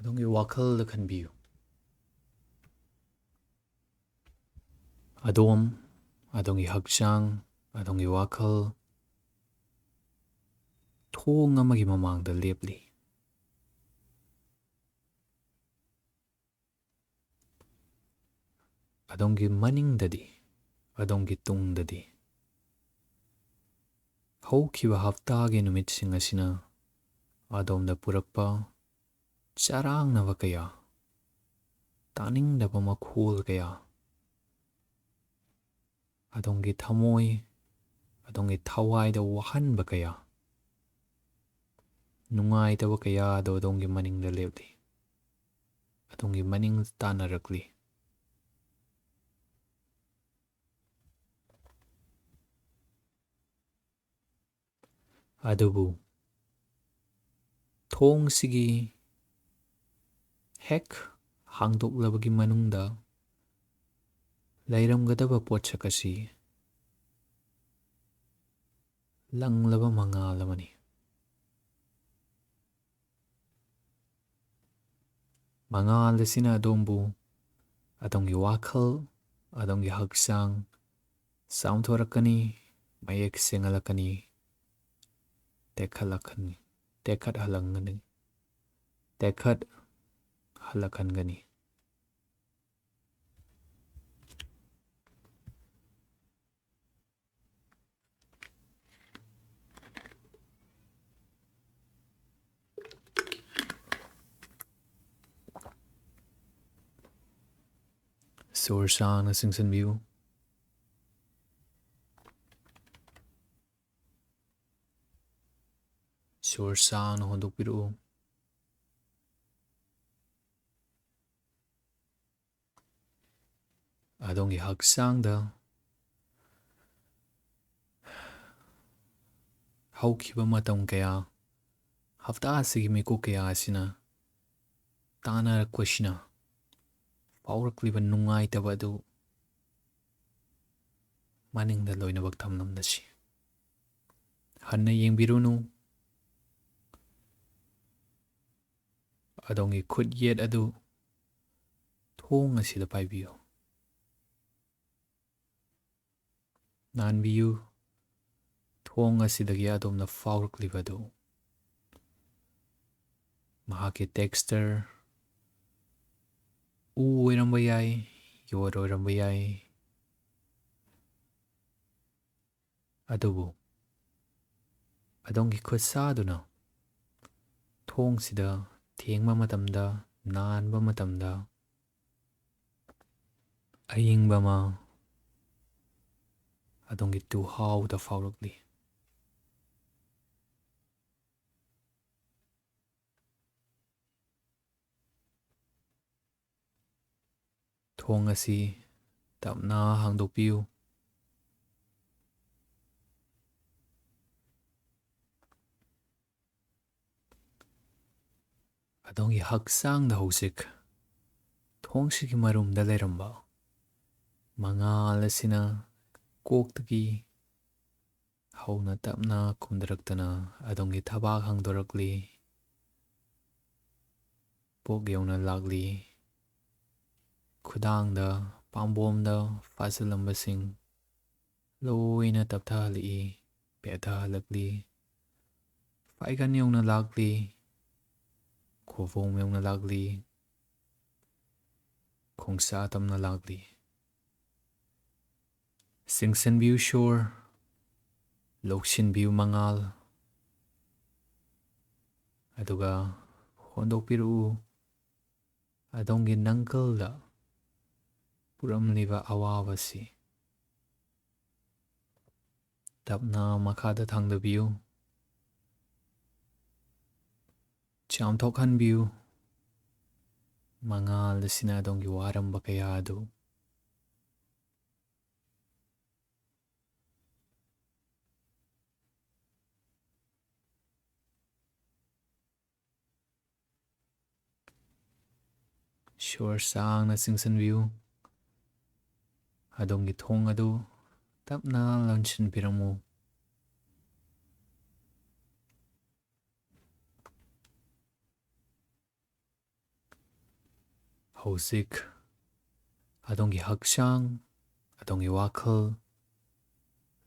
ꯑꯗꯣꯝꯒꯤ ꯋꯥꯈꯜꯗ ꯈꯟꯕꯤꯌꯨ꯫ ꯑꯗꯣꯝ, ꯑꯗꯣꯝꯒꯤ ꯍꯛꯆꯥꯡ, ꯑꯗꯣꯝꯒꯤ ꯋꯥꯈꯜ ꯊꯣꯡ ꯑꯃꯒꯤ ꯃꯃꯥꯡꯗ ꯂꯦꯞꯂꯤ꯫ ꯑꯗꯣꯝꯒꯤ ꯃꯅꯤꯡꯗꯗꯤ, ꯑꯗꯣꯝꯒꯤ ꯇꯨꯡꯗꯗꯤ ꯍꯧꯈꯤꯕ ꯍꯞꯇꯥꯒꯤ ꯅꯨꯃꯤꯠꯁꯤꯡ ꯑꯁꯤꯅ ꯑꯗꯣꯝꯗ ꯄꯨꯔꯛꯄ ꯆꯔꯥꯡꯅꯕ ꯀꯌꯥ, ꯇꯥꯅꯤꯡꯗꯕ ꯃꯈꯣꯜ ꯀꯌꯥ, ꯑꯗꯣꯝꯒꯤ ꯊꯃꯣꯏ, ꯑꯗꯣꯝꯒꯤ ꯊꯋꯥꯏꯗ ꯋꯥꯍꯟꯕ ꯀꯌꯥ, ꯅꯨꯡꯉꯥꯏꯇꯕ ꯀꯌꯥ ꯑꯗꯨ ꯑꯗꯣꯝꯒꯤ ꯃꯅꯤꯡꯗ ꯂꯦꯞꯂꯤ, ꯑꯗꯣꯝꯒꯤ ꯃꯅꯤꯡ ꯇꯥꯟꯅꯔꯛꯂꯤ꯫ ꯑꯗꯨꯕꯨ ꯊꯣꯡꯁꯤꯒꯤ ꯍꯦꯛ ꯍꯥꯡꯗꯣꯛꯂꯕꯒꯤ ꯃꯅꯨꯡꯗ ꯂꯩꯔꯝꯒꯗꯕ ꯄꯣꯠꯁꯛ ꯑꯁꯤ ꯂꯪꯂꯕ ꯃꯉꯥꯜ ꯑꯃꯅꯤ꯫ ꯃꯉꯥꯜ ꯑꯁꯤꯅ ꯑꯗꯣꯝꯕꯨ, ꯑꯗꯣꯝꯒꯤ ꯋꯥꯈꯜ, ꯑꯗꯣꯝꯒꯤ ꯍꯛꯆꯥꯡ ꯆꯥꯝꯊꯣꯔꯛꯀꯅꯤ, ꯃꯌꯦꯛ ꯁꯦꯡꯍꯜꯂꯛꯀꯅꯤ, ꯇꯦꯛꯈꯠꯂꯛꯀꯅꯤ, ꯇꯦꯛꯈꯠꯍꯜꯂꯛꯀꯅꯤ, ꯇꯦꯛꯈꯠꯍꯜꯂꯛꯍꯟꯒꯅꯤ꯫ ꯁꯣꯔ ꯁꯥꯡꯅ ꯆꯤꯡꯁꯤꯟꯕꯤꯌꯨ꯫ ꯁꯣꯔ ꯁꯥꯡꯅ ꯍꯣꯟꯗꯣꯛꯄꯤꯔꯛꯎ꯫ ꯑꯗꯣꯝꯒꯤ ꯍꯛꯆꯥꯡꯗ ꯍꯧꯈꯤꯕ ꯃꯇꯝ ꯀꯌꯥ, ꯍꯞꯇꯥ ꯑꯁꯤꯒꯤ ꯃꯤꯀꯨꯞ ꯀꯌꯥ ꯑꯁꯤꯅ ꯇꯥꯟꯅꯔꯛꯄꯁꯤꯅ ꯐꯥꯎꯔꯛꯂꯤꯕ ꯅꯨꯡꯉꯥꯏꯇꯕ ꯑꯗꯨ ꯃꯅꯤꯡꯗ ꯂꯣꯏꯅꯃꯛ ꯊꯝꯂꯝꯂꯁꯤ꯫ ꯍꯟꯅ ꯌꯦꯡꯕꯤꯔꯨꯅꯨ꯫ ꯑꯗꯣꯝꯒꯤ ꯈꯨꯠ ꯌꯦꯠ ꯑꯗꯨ ꯊꯣꯡ ꯑꯁꯤꯗ ꯄꯥꯏꯕꯤꯌꯨ꯫ ꯅꯥꯟꯕꯤꯌꯨ꯫ ꯊꯣꯡ ꯑꯁꯤꯗꯒꯤ ꯑꯗꯣꯝꯅ ꯐꯥꯎꯔꯛꯂꯤꯕꯗꯨ ꯃꯍꯥꯛꯀꯤ texture ꯎ ꯑꯣꯏꯔꯝꯕ ꯌꯥꯏ, ꯌꯣꯠ ꯑꯣꯏꯔꯝꯕ ꯌꯥꯏ, ꯑꯗꯨꯕꯨ ꯑꯗꯣꯝꯒꯤ ꯈꯨꯠꯁꯥꯗꯨꯅ ꯊꯣꯡꯁꯤꯗ ꯊꯦꯡꯕ ꯃꯇꯝꯗ, ꯅꯥꯟꯕ ꯃꯇꯝꯗ, ꯑꯏꯪꯕ ꯑꯃ ꯑꯗꯣꯝꯒꯤ ꯇꯨꯍꯥꯎꯗ ꯐꯥꯎꯔꯛꯂꯤ꯫ ꯊꯣꯡ ꯑꯁꯤ ꯇꯞꯅ ꯍꯥꯡꯗꯣꯛꯄꯤꯌꯨ꯫ ꯑꯗꯣꯝꯒꯤ ꯍꯛꯆꯥꯡꯗ ꯍꯧꯖꯤꯛ ꯊꯣꯡꯁꯤꯒꯤ ꯃꯔꯨꯝꯗ ꯂꯩꯔꯝꯕ ꯃꯉꯥꯜ ꯑꯁꯤꯅ ꯀꯣꯛꯇꯒꯤ ꯍꯧꯅ ꯇꯞꯅ ꯀꯨꯝꯊꯔꯛꯇꯨꯅ ꯑꯗꯣꯝꯒꯤ ꯊꯕꯥꯛ ꯍꯥꯡꯗꯣꯔꯛꯂꯤ, ꯄꯨꯛ ꯌꯧꯅ ꯂꯥꯛꯂꯤ, ꯈꯨꯗꯥꯡꯗ, ꯄꯥꯝꯕꯣꯝꯗ ꯐꯥꯖꯤꯜꯂꯝꯕꯁꯤꯡ ꯂꯣꯏꯅ ꯇꯞꯊꯍꯜꯂꯛꯏ, ꯄꯦꯠꯊꯍꯜꯂꯛꯂꯤ꯫ ꯐꯥꯏꯒꯟ ꯌꯧꯅ ꯂꯥꯛꯂꯤ, ꯈꯨꯕꯣꯝ ꯌꯧꯅ ꯂꯥꯛꯂꯤ, ꯈꯣꯡꯁꯥ ꯇꯝꯅ ꯂꯥꯛꯂꯤ꯫ ꯆꯤꯡꯁꯤꯟꯕꯤꯌꯨ ꯁꯣꯔ, ꯂꯧꯁꯤꯟꯕꯤꯌꯨ ꯃꯉꯥꯜ, ꯑꯗꯨꯒ ꯍꯣꯟꯗꯣꯛꯄꯤꯔꯛꯎ ꯑꯗꯣꯝꯒꯤ ꯅꯪꯒꯜꯗ ꯄꯨꯔꯝꯂꯤꯕ ꯑꯋꯥꯕꯁꯤ꯫ ꯇꯞꯅ ꯃꯈꯥꯗ ꯊꯥꯡꯗꯕꯤꯌꯨ꯫ ꯆꯥꯝꯊꯣꯛꯍꯟꯕꯤꯌꯨ꯫ ꯃꯉꯥꯜ ꯑꯁꯤꯅ ꯑꯗꯣꯝꯒꯤ ꯋꯥꯔꯝꯕ ꯀꯌꯥ ꯑꯗꯨ ꯁꯣꯔ ꯁꯥꯡꯅ ꯆꯤꯡꯁꯤꯟꯕꯤꯌꯨ꯫ ꯑꯗꯣꯝꯒꯤ ꯊꯣꯡ ꯑꯗꯨ ꯇꯞꯅ ꯂꯣꯟꯁꯤꯟꯕꯤꯔꯝꯃꯨ꯫ ꯍꯧꯖꯤꯛ ꯑꯗꯣꯝꯒꯤ ꯍꯛꯆꯥꯡ, ꯑꯗꯣꯝꯒꯤ ꯋꯥꯈꯜ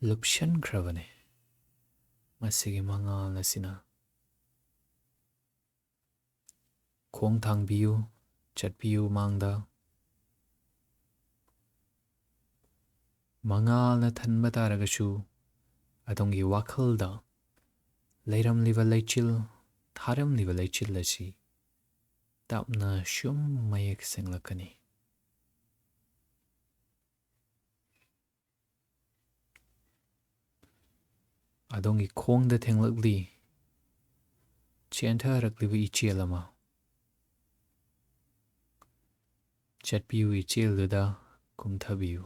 ꯂꯨꯞꯁꯤꯟꯈ꯭ꯔꯕꯅꯤ ꯃꯁꯤꯒꯤ ꯃꯉꯥꯜ ꯑꯁꯤꯅ꯫ ꯈꯣꯡ ꯊꯥꯡꯕꯤꯌꯨ, ꯆꯠꯄꯤꯌꯨ ꯃꯥꯡꯗ꯫ ꯃꯉꯥꯜꯅ ꯊꯟꯕ ꯇꯥꯔꯒꯁꯨ, ꯑꯗꯣꯝꯒꯤ ꯋꯥꯈꯜꯗ ꯂꯩꯔꯝꯂꯤꯕ ꯂꯩꯆꯤꯜ, ꯊꯥꯔꯝꯂꯤꯕ ꯂꯩꯆꯤꯜ ꯑꯁꯤ ꯇꯞꯅ ꯁꯨꯝ ꯃꯌꯦꯛ ꯁꯦꯡꯂꯛꯀꯅꯤ꯫ ꯑꯗꯣꯝꯒꯤ ꯈꯣꯡꯗ ꯊꯦꯡꯂꯛꯂꯤ ꯆꯦꯟꯊꯔꯛꯂꯤꯕ ꯏꯆꯦꯜ ꯑꯃ꯫ ꯆꯠꯄꯤꯌꯨ, ꯏꯆꯦꯜꯗꯨꯗ ꯀꯨꯝꯊꯕꯤꯌꯨ꯫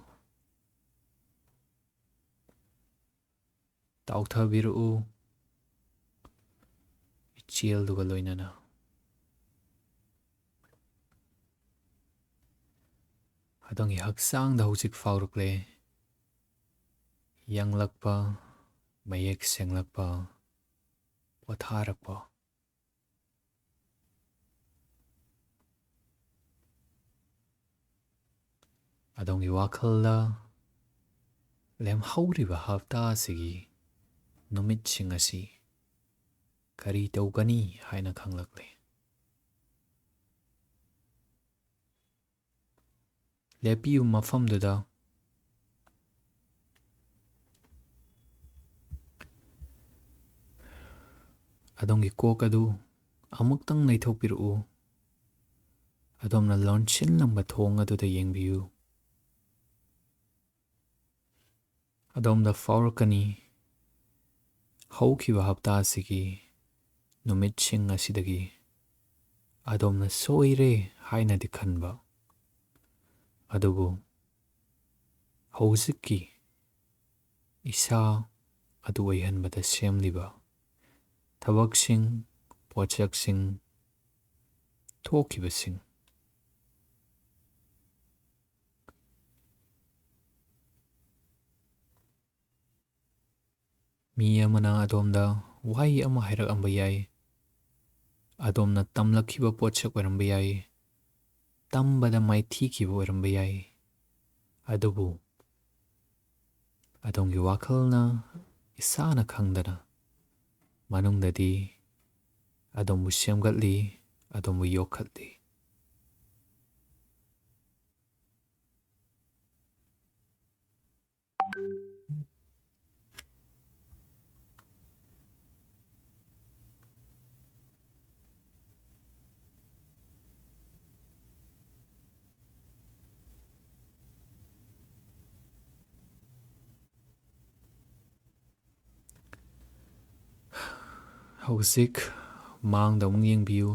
ꯇꯥꯎꯊꯕꯤꯔꯛꯎ, ꯏꯆꯦꯜꯗꯨꯒ ꯂꯣꯏꯅꯅ꯫ ꯑꯗꯣꯝꯒꯤ ꯍꯛꯆꯥꯡꯗ ꯍꯧꯖꯤꯛ ꯐꯥꯎꯔꯛꯂꯦ꯫ ꯌꯥꯡꯂꯛꯄ, ꯃꯌꯦꯛ ꯁꯦꯡꯂꯛꯄ, ꯄꯣꯊꯥꯔꯛꯄ꯫ ꯑꯗꯣꯝꯒꯤ ꯋꯥꯈꯜꯗ ꯂꯦꯝꯍꯧꯔꯤꯕ ꯍꯞꯇꯥ ꯑꯁꯤꯒꯤ ꯅꯨꯃꯤꯠꯁꯤꯡ ꯑꯁꯤ ꯀꯔꯤ ꯇꯧꯒꯅꯤ ꯍꯥꯏꯅ ꯈꯪꯂꯛꯂꯦ꯫ ꯂꯦꯞꯄꯤꯌꯨ ꯃꯐꯝꯗꯨꯗ꯫ ꯑꯗꯣꯝꯒꯤ ꯀꯣꯛ ꯑꯗꯨ ꯑꯃꯨꯛꯇꯪ ꯂꯩꯊꯣꯛꯄꯤꯔꯛꯎ꯫ ꯑꯗꯣꯝꯅ ꯂꯣꯟꯁꯤꯜꯂꯝꯕ ꯊꯣꯡ ꯑꯗꯨꯗ ꯌꯦꯡꯕꯤꯌꯨ꯫ ꯑꯗꯣꯝꯗ ꯐꯥꯎꯔꯛꯀꯅꯤ, ꯍꯧꯈꯤꯕ ꯍꯞꯇꯥ ꯑꯁꯤꯒꯤ ꯅꯨꯃꯤꯠꯁꯤꯡ ꯑꯁꯤꯗꯒꯤ ꯑꯗꯣꯝꯅ ꯁꯣꯏꯔꯦ ꯍꯥꯏꯅꯗꯤ ꯈꯟꯕ, ꯑꯗꯨꯕꯨ ꯍꯧꯖꯤꯛꯀꯤ ꯏꯁꯥ ꯑꯗꯨ ꯑꯣꯏꯍꯟꯕꯗ ꯁꯦꯝꯂꯤꯕ ꯊꯕꯛꯁꯤꯡ, ꯄꯣꯠꯁꯛꯁꯤꯡ, ꯊꯣꯛꯈꯤꯕꯁꯤꯡ꯫ ꯃꯤ ꯑꯃꯅ ꯑꯗꯣꯝꯗ ꯋꯥꯍꯩ ꯑꯃ ꯍꯥꯏꯔꯛꯂꯝꯕ ꯌꯥꯏ꯫ ꯑꯗꯣꯝꯅ ꯇꯝꯂꯛꯈꯤꯕ ꯄꯣꯠꯁꯛ ꯑꯣꯏꯔꯝꯕ ꯌꯥꯏ꯫ ꯇꯝꯕꯗ ꯃꯥꯏꯊꯤꯈꯤꯕ ꯑꯣꯏꯔꯝꯕ ꯌꯥꯏ꯫ ꯑꯗꯨꯕꯨ ꯑꯗꯣꯝꯒꯤ ꯋꯥꯈꯜꯅ ꯏꯁꯥꯅ ꯈꯪꯗꯅ ꯃꯅꯨꯡꯗꯗꯤ ꯑꯗꯣꯝꯕꯨ ꯁꯦꯝꯒꯠꯂꯤ, ꯑꯗꯣꯝꯕꯨ ꯌꯣꯛꯈꯠꯂꯤ꯫ ꯍꯧꯖꯤꯛ ꯃꯥꯡꯗ ꯑꯃꯨꯛ ꯌꯦꯡꯕꯤꯌꯨ꯫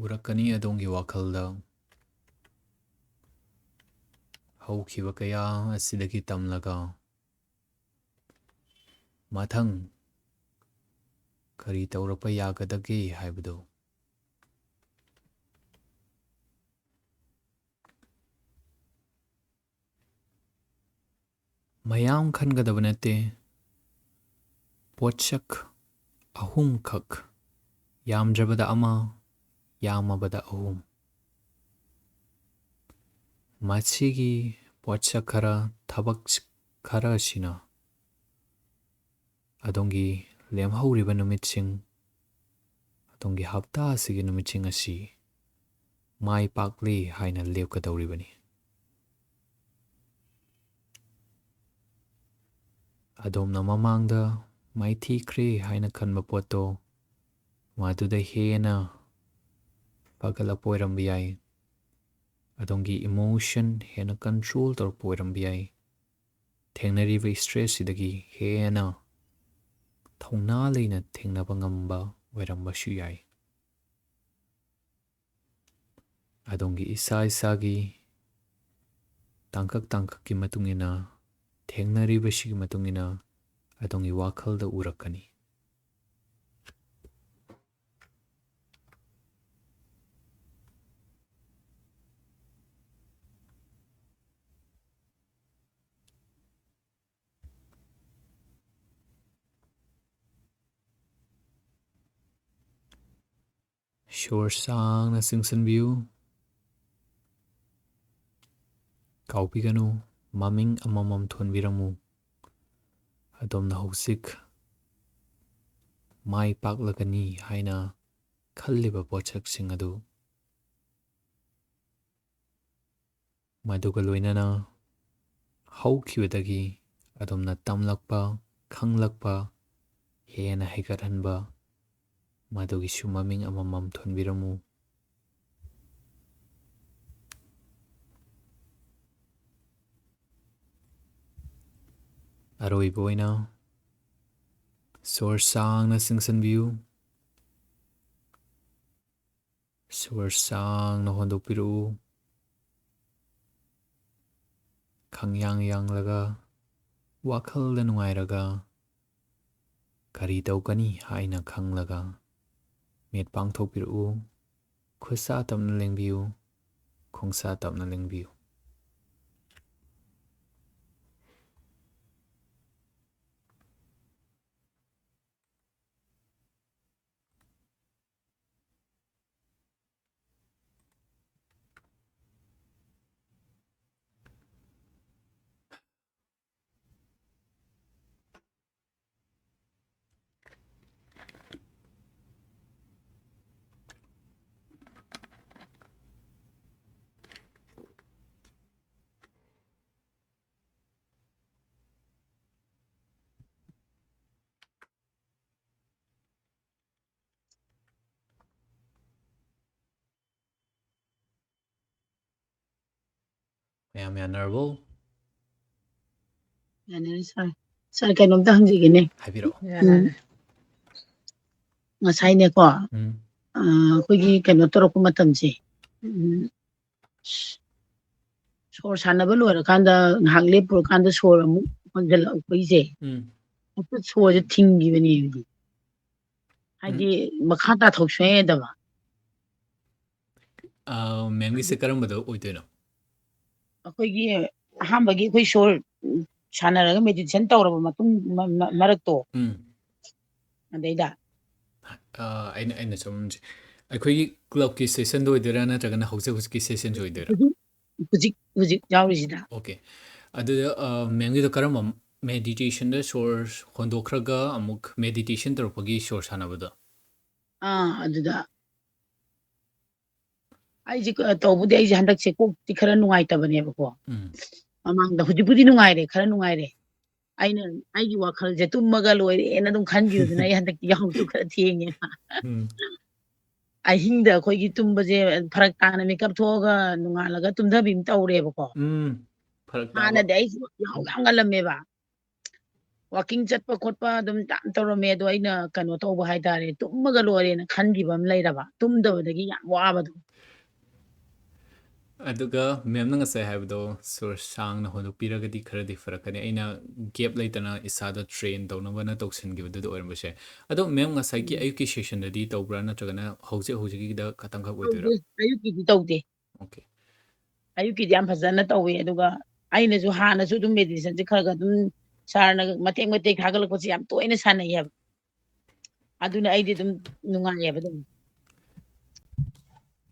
ꯎꯔꯛꯀꯅꯤ ꯑꯗꯣꯝꯒꯤ ꯋꯥꯈꯜꯗ ꯍꯧꯈꯤꯕ ꯀꯌꯥ ꯑꯁꯤꯗꯒꯤ ꯇꯝꯂꯒ ꯃꯊꯪ ꯀꯔꯤ ꯇꯧꯔꯛꯄ ꯌꯥꯒꯗꯒꯦ ꯍꯥꯏꯕꯗꯨ꯫ ꯃꯌꯥꯝ ꯈꯟꯒꯗꯕ ꯅꯠꯇꯦ꯫ ꯄꯣꯠꯁꯛ ꯑꯍꯨꯝꯈꯛ, ꯌꯥꯝꯗ꯭ꯔꯕꯗ ꯑꯃ, ꯌꯥꯝꯃꯕꯗ ꯑꯍꯨꯝ꯫ ꯃꯁꯤꯒꯤ ꯄꯣꯠꯁꯛ ꯈꯔ, ꯊꯕꯛ ꯈꯔ ꯑꯁꯤꯅ ꯑꯗꯣꯝꯒꯤ ꯂꯦꯝꯍꯧꯔꯤꯕ ꯅꯨꯃꯤꯠꯁꯤꯡ, ꯑꯗꯣꯝꯒꯤ ꯍꯞꯇꯥ ꯑꯁꯤꯒꯤ ꯅꯨꯃꯤꯠꯁꯤꯡ ꯑꯁꯤ ꯃꯥꯏ ꯄꯥꯛꯂꯦ ꯍꯥꯏꯅ ꯂꯦꯞꯀꯗꯧꯔꯤꯕꯅꯤ꯫ ꯑꯗꯣꯝꯅ ꯃꯃꯥꯡꯗ ꯃꯥꯏꯊꯤꯈ꯭ꯔꯦ ꯍꯥꯏꯅ ꯈꯟꯕ ꯄꯣꯠꯇꯣ ꯃꯗꯨꯗ ꯍꯦꯟꯅ ꯐꯒꯠꯂꯛꯄ ꯑꯣꯏꯔꯝꯕ ꯌꯥꯏ꯫ ꯑꯗꯣꯝꯒꯤ emotion ꯍꯦꯟꯅ control ꯇꯧꯔꯛꯄ ꯑꯣꯏꯔꯝꯕ ꯌꯥꯏ꯫ ꯊꯦꯡꯅꯔꯤꯕ stress ꯁꯤꯗꯒꯤ ꯍꯦꯟꯅ ꯊꯧꯅꯥ ꯂꯩꯅ ꯊꯦꯡꯅꯕ ꯉꯝꯕ ꯑꯣꯏꯔꯝꯕꯁꯨ ꯌꯥꯏ꯫ ꯑꯗꯣꯝꯒꯤ ꯏꯁꯥ ꯏꯁꯥꯒꯤ ꯇꯥꯡꯀꯛ ꯇꯥꯡꯀꯛꯀꯤ ꯃꯇꯨꯡ ꯏꯟꯅ, ꯊꯦꯡꯅꯔꯤꯕꯁꯤꯒꯤ ꯃꯇꯨꯡ ꯏꯟꯅ ꯑꯗꯣꯝꯒꯤ ꯋꯥꯈꯜꯗ ꯎꯔꯛꯀꯅꯤ꯫ ꯁꯣꯔ ꯁꯥꯡꯅ ꯆꯤꯡꯁꯤꯟꯕꯤꯌꯨ꯫ ꯀꯥꯎꯕꯤꯒꯅꯨ, ꯃꯃꯤꯡ ꯑꯃꯃꯝ ꯊꯣꯟꯕꯤꯔꯝꯃꯨ꯫ ꯑꯗꯣꯝꯅ ꯍꯧꯖꯤꯛ ꯃꯥꯏ ꯄꯥꯛꯂꯒꯅꯤ ꯍꯥꯏꯅ ꯈꯜꯂꯤꯕ ꯄꯣꯠꯁꯛꯁꯤꯡ ꯑꯗꯨ꯫ ꯃꯗꯨꯒ ꯂꯣꯏꯅꯅ ꯍꯧꯈꯤꯕꯗꯒꯤ ꯑꯗꯣꯝꯅ ꯇꯝꯂꯛꯄ, ꯈꯪꯂꯛꯄ, ꯍꯦꯟꯅ ꯍꯩꯒꯠꯍꯟꯕ, ꯃꯗꯨꯒꯤꯁꯨ ꯃꯃꯤꯡ ꯑꯃꯃꯝ ꯊꯣꯟꯕꯤꯔꯝꯃꯨ꯫ ꯑꯔꯣꯏꯕ ꯑꯣꯏꯅ ꯁꯣꯔ ꯁꯥꯡꯅ ꯆꯤꯡꯁꯤꯟꯕꯤꯌꯨ꯫ ꯁꯣꯔ ꯁꯥꯡꯅ ꯍꯣꯟꯗꯣꯛꯄꯤꯔꯛꯎ꯫ ꯈꯪꯌꯥꯡ ꯌꯥꯡꯂꯒ, ꯋꯥꯈꯜꯗ ꯅꯨꯡꯉꯥꯏꯔꯒ, ꯀꯔꯤ ꯇꯧꯒꯅꯤ ꯍꯥꯏꯅ ꯈꯪꯂꯒ ꯃꯤꯠ ꯄꯥꯡꯊꯣꯛꯄꯤꯔꯛꯎ꯫ ꯈꯨꯠꯁꯥ ꯇꯞꯅ ꯂꯦꯡꯕꯤꯌꯨ꯫ ꯈꯣꯡꯁꯥ ꯇꯞꯅ ꯂꯦꯡꯕꯤꯌꯨ꯫ ꯃꯌꯥꯝ ꯌꯥꯅꯔꯕꯣ? ꯌꯥꯅꯔꯦ ꯁꯥꯔ꯫ ꯁꯥꯔ, ꯀꯩꯅꯣꯝꯇ ꯍꯪꯖꯒꯦꯅꯦ꯫ ꯍꯥꯏꯕꯤꯔꯛꯑꯣ꯫ ꯎꯝ꯫ ꯉꯁꯥꯏꯅꯦꯀꯣ, ꯎꯝ꯫ ꯑ, ꯑꯩꯈꯣꯏꯒꯤ ꯀꯩꯅꯣ ꯇꯧꯔꯛꯄ ꯃꯇꯝꯁꯦ, ꯎꯝ, ꯁꯣꯔ ꯁꯥꯟꯅꯕ ꯂꯣꯏꯔꯀꯥꯟꯗ ꯉꯥꯏꯍꯥꯛ ꯂꯦꯞꯄꯨꯔꯀꯥꯟꯗ ꯁꯣꯔ ꯑꯃꯨꯛ ꯍꯣꯟꯖꯜꯂꯛꯄꯒꯤꯁꯦ, ꯎꯝ꯫ ꯍꯦꯛꯇ ꯁꯣꯔꯁꯦ ꯊꯤꯡꯈꯤꯕꯅꯦꯕ꯫ ꯍꯥꯏꯗꯤ ꯃꯈꯥ ꯇꯥꯊꯣꯛ ꯁꯨꯡꯌꯥ ꯌꯥꯗꯕ꯫ ꯑ, ꯃꯦꯝꯒꯤꯁꯦ ꯀꯔꯝꯕꯗ ꯑꯣꯏꯗꯣꯏꯅꯣ? ꯑꯩꯈꯣꯏꯒꯤ ꯑꯍꯥꯟꯕꯒꯤ ꯑꯩꯈꯣꯏ ꯁꯣꯔ, ꯎꯝ, ꯁꯥꯟꯅꯔꯒ ꯃꯦꯗꯤꯇꯦꯁꯟ ꯇꯧꯔꯕ ꯃꯇꯨꯡ ꯃ-, ꯃ-, ꯃꯔꯛꯇꯣ, ꯎꯝ꯫ ꯑꯗꯩꯗ꯫ ꯑ, ꯑꯩꯅ, ꯑꯩꯅ ꯁꯨꯝ, ꯑꯩꯈꯣꯏꯒꯤ ꯀ꯭ꯂꯕꯀꯤ ꯁꯦꯁꯟꯗ ꯑꯣꯏꯗꯣꯏꯔꯥ, ꯅꯠꯇ꯭ꯔꯒꯅ ꯍꯧꯖꯤꯛ ꯍꯧꯖꯤꯛꯀꯤ ꯁꯦꯁꯟꯁꯦ ꯑꯣꯏꯗꯣꯏꯔꯥ? ꯍꯧꯖꯤꯛ, ꯍꯧꯖꯤꯛ, ꯍꯧꯖꯤꯛ ꯌꯥꯎꯔꯤꯁꯤꯗ꯫ ꯑꯣꯀꯦ꯫ ꯑꯗꯨꯗ, ꯑ, ꯃꯦꯝꯒꯤꯗꯣ ꯀꯔꯝꯕ, ꯃꯦꯗꯤꯇꯦꯁꯟꯗ ꯁꯣꯔ ꯍꯣꯟꯗꯣꯛꯈ꯭ꯔꯒ ꯑꯃꯨꯛ ꯃꯦꯗꯤꯇꯦꯁꯟ ꯇꯧꯔꯛꯄꯒꯤ ꯁꯣꯔ ꯁꯥꯟꯅꯕꯗꯣ? ꯑꯥ, ꯑꯗꯨꯗ꯫ ꯑꯩꯁꯦ ꯀ-, ꯇꯧꯕꯗꯤ ꯑꯩꯁꯦ ꯍꯟꯗꯛꯁꯦ ꯀꯣꯛꯇꯤ ꯈꯔ ꯅꯨꯡꯉꯥꯏꯇꯕꯅꯦꯕꯀꯣ꯫ ꯎꯝ꯫ ꯃꯃꯥꯡꯗ, ꯍꯧꯖꯤꯛꯄꯨꯗꯤ ꯅꯨꯡꯉꯥꯏꯔꯦ, ꯈꯔ ꯅꯨꯡꯉꯥꯏꯔꯦ꯫ ꯑꯩꯅ, ꯑꯩꯒꯤ ꯋꯥꯈꯜꯁꯦ ꯇꯨꯝꯃꯒ ꯂꯣꯏꯔꯦꯅ ꯑꯗꯨꯝ ꯈꯟꯈꯤꯕꯗꯨꯅ ꯑꯩ ꯍꯟꯗꯛꯇꯤ ꯌꯥꯍꯧꯁꯨ ꯈꯔ ꯊꯦꯡꯉꯦ꯫ ꯎꯝ꯫ ꯑꯍꯤꯡꯗ ꯑꯩꯈꯣꯏꯒꯤ ꯇꯨꯝꯕꯁꯦ ꯐꯔꯛ ꯇꯥꯅ ꯃꯤꯀꯞ ꯊꯣꯛꯑꯒ ꯅꯣꯡꯉꯥꯜꯂꯒ ꯇꯨꯝꯊꯕꯤ ꯑꯃ ꯇꯧꯔꯦꯕꯀꯣ꯫ ꯎꯝ꯫ ꯐꯔꯛ ꯇꯥꯕ꯫ ꯍꯥꯟꯅꯗꯤ ꯑꯩꯁꯨ ꯌꯥꯍꯧ ꯌꯥꯝ ꯉꯜꯂꯝꯃꯦꯕ꯫ ꯋꯥꯀꯤꯡ ꯆꯠꯄ ꯈꯣꯠꯄ ꯑꯗꯨꯝ ꯌꯥꯝ ꯇꯧꯔꯝꯃꯦ꯫ ꯑꯗꯣ ꯑꯩꯅ ꯀꯩꯅꯣ ꯇꯧꯕ ꯍꯥꯏꯇꯥꯔꯦ, ꯇꯨꯝꯃꯒ ꯂꯣꯏꯔꯦꯅ ꯈꯟꯈꯤꯕ ꯑꯃ ꯂꯩꯔꯕ, ꯇꯨꯝꯗꯕꯗꯒꯤ ꯌꯥꯝ ꯋꯥꯕꯗꯣ꯫ ꯑꯗꯨꯒ ꯃꯦꯝꯅ ꯉꯁꯥꯏ ꯍꯥꯏꯕꯗꯣ ꯁꯣꯔ ꯁꯥꯡꯅ ꯍꯣꯟꯗꯣꯛꯄꯤꯔꯒꯗꯤ ꯈꯔꯗꯤ ꯐꯔꯛꯀꯅꯤ꯫ ꯑꯩꯅ ꯒꯦꯞ ꯂꯩꯇꯅ ꯏꯁꯥꯗ ꯇ꯭ꯔꯦꯟ ꯇꯧꯅꯕꯅ ꯇꯧꯁꯤꯟꯈꯤꯕꯗꯨꯗ ꯑꯣꯏꯔꯝꯕꯁꯨ ꯌꯥꯏ꯫ ꯑꯗꯣ ꯃꯦꯝ, ꯉꯁꯥꯏꯒꯤ ꯑꯌꯨꯛꯀꯤ ꯁꯦꯁꯟꯗꯗꯤ ꯇꯧꯕ꯭ꯔꯥ, ꯅꯠꯇ꯭ꯔꯒꯅ ꯍꯧꯖꯤꯛ ꯍꯧꯖꯤꯛꯀꯤꯗ ꯈꯇꯪꯈꯛ ꯑꯣꯏꯗꯣꯏꯔꯥ? ꯇꯧꯗꯦ, ꯑꯌꯨꯛꯀꯤꯗꯤ ꯇꯧꯗꯦ꯫ ꯑꯣꯀꯦ꯫ ꯑꯌꯨꯛꯀꯤꯗꯤ ꯌꯥꯝ ꯐꯖꯅ ꯇꯧꯋꯦ꯫ ꯑꯗꯨꯒ ꯑꯩꯅꯁꯨ ꯍꯥꯟꯅꯁꯨ ꯑꯗꯨꯝ ꯃꯦꯗꯤꯇꯦꯁꯟꯁꯦ ꯈꯔ ꯈꯔ ꯑꯗꯨꯝ ꯁꯥꯔꯅ ꯃꯇꯦꯛ ꯃꯇꯦꯛ ꯊꯥꯒꯠꯂꯛꯄꯁꯦ ꯌꯥꯝ ꯇꯣꯏꯅ ꯁꯥꯟꯅꯩꯌꯦꯕ꯫ ꯑꯗꯨꯅ ꯑꯩꯗꯤ ꯑꯗꯨꯝ ꯅꯨꯡꯉꯥꯏꯌꯦꯕ ꯑꯗꯨꯝ꯫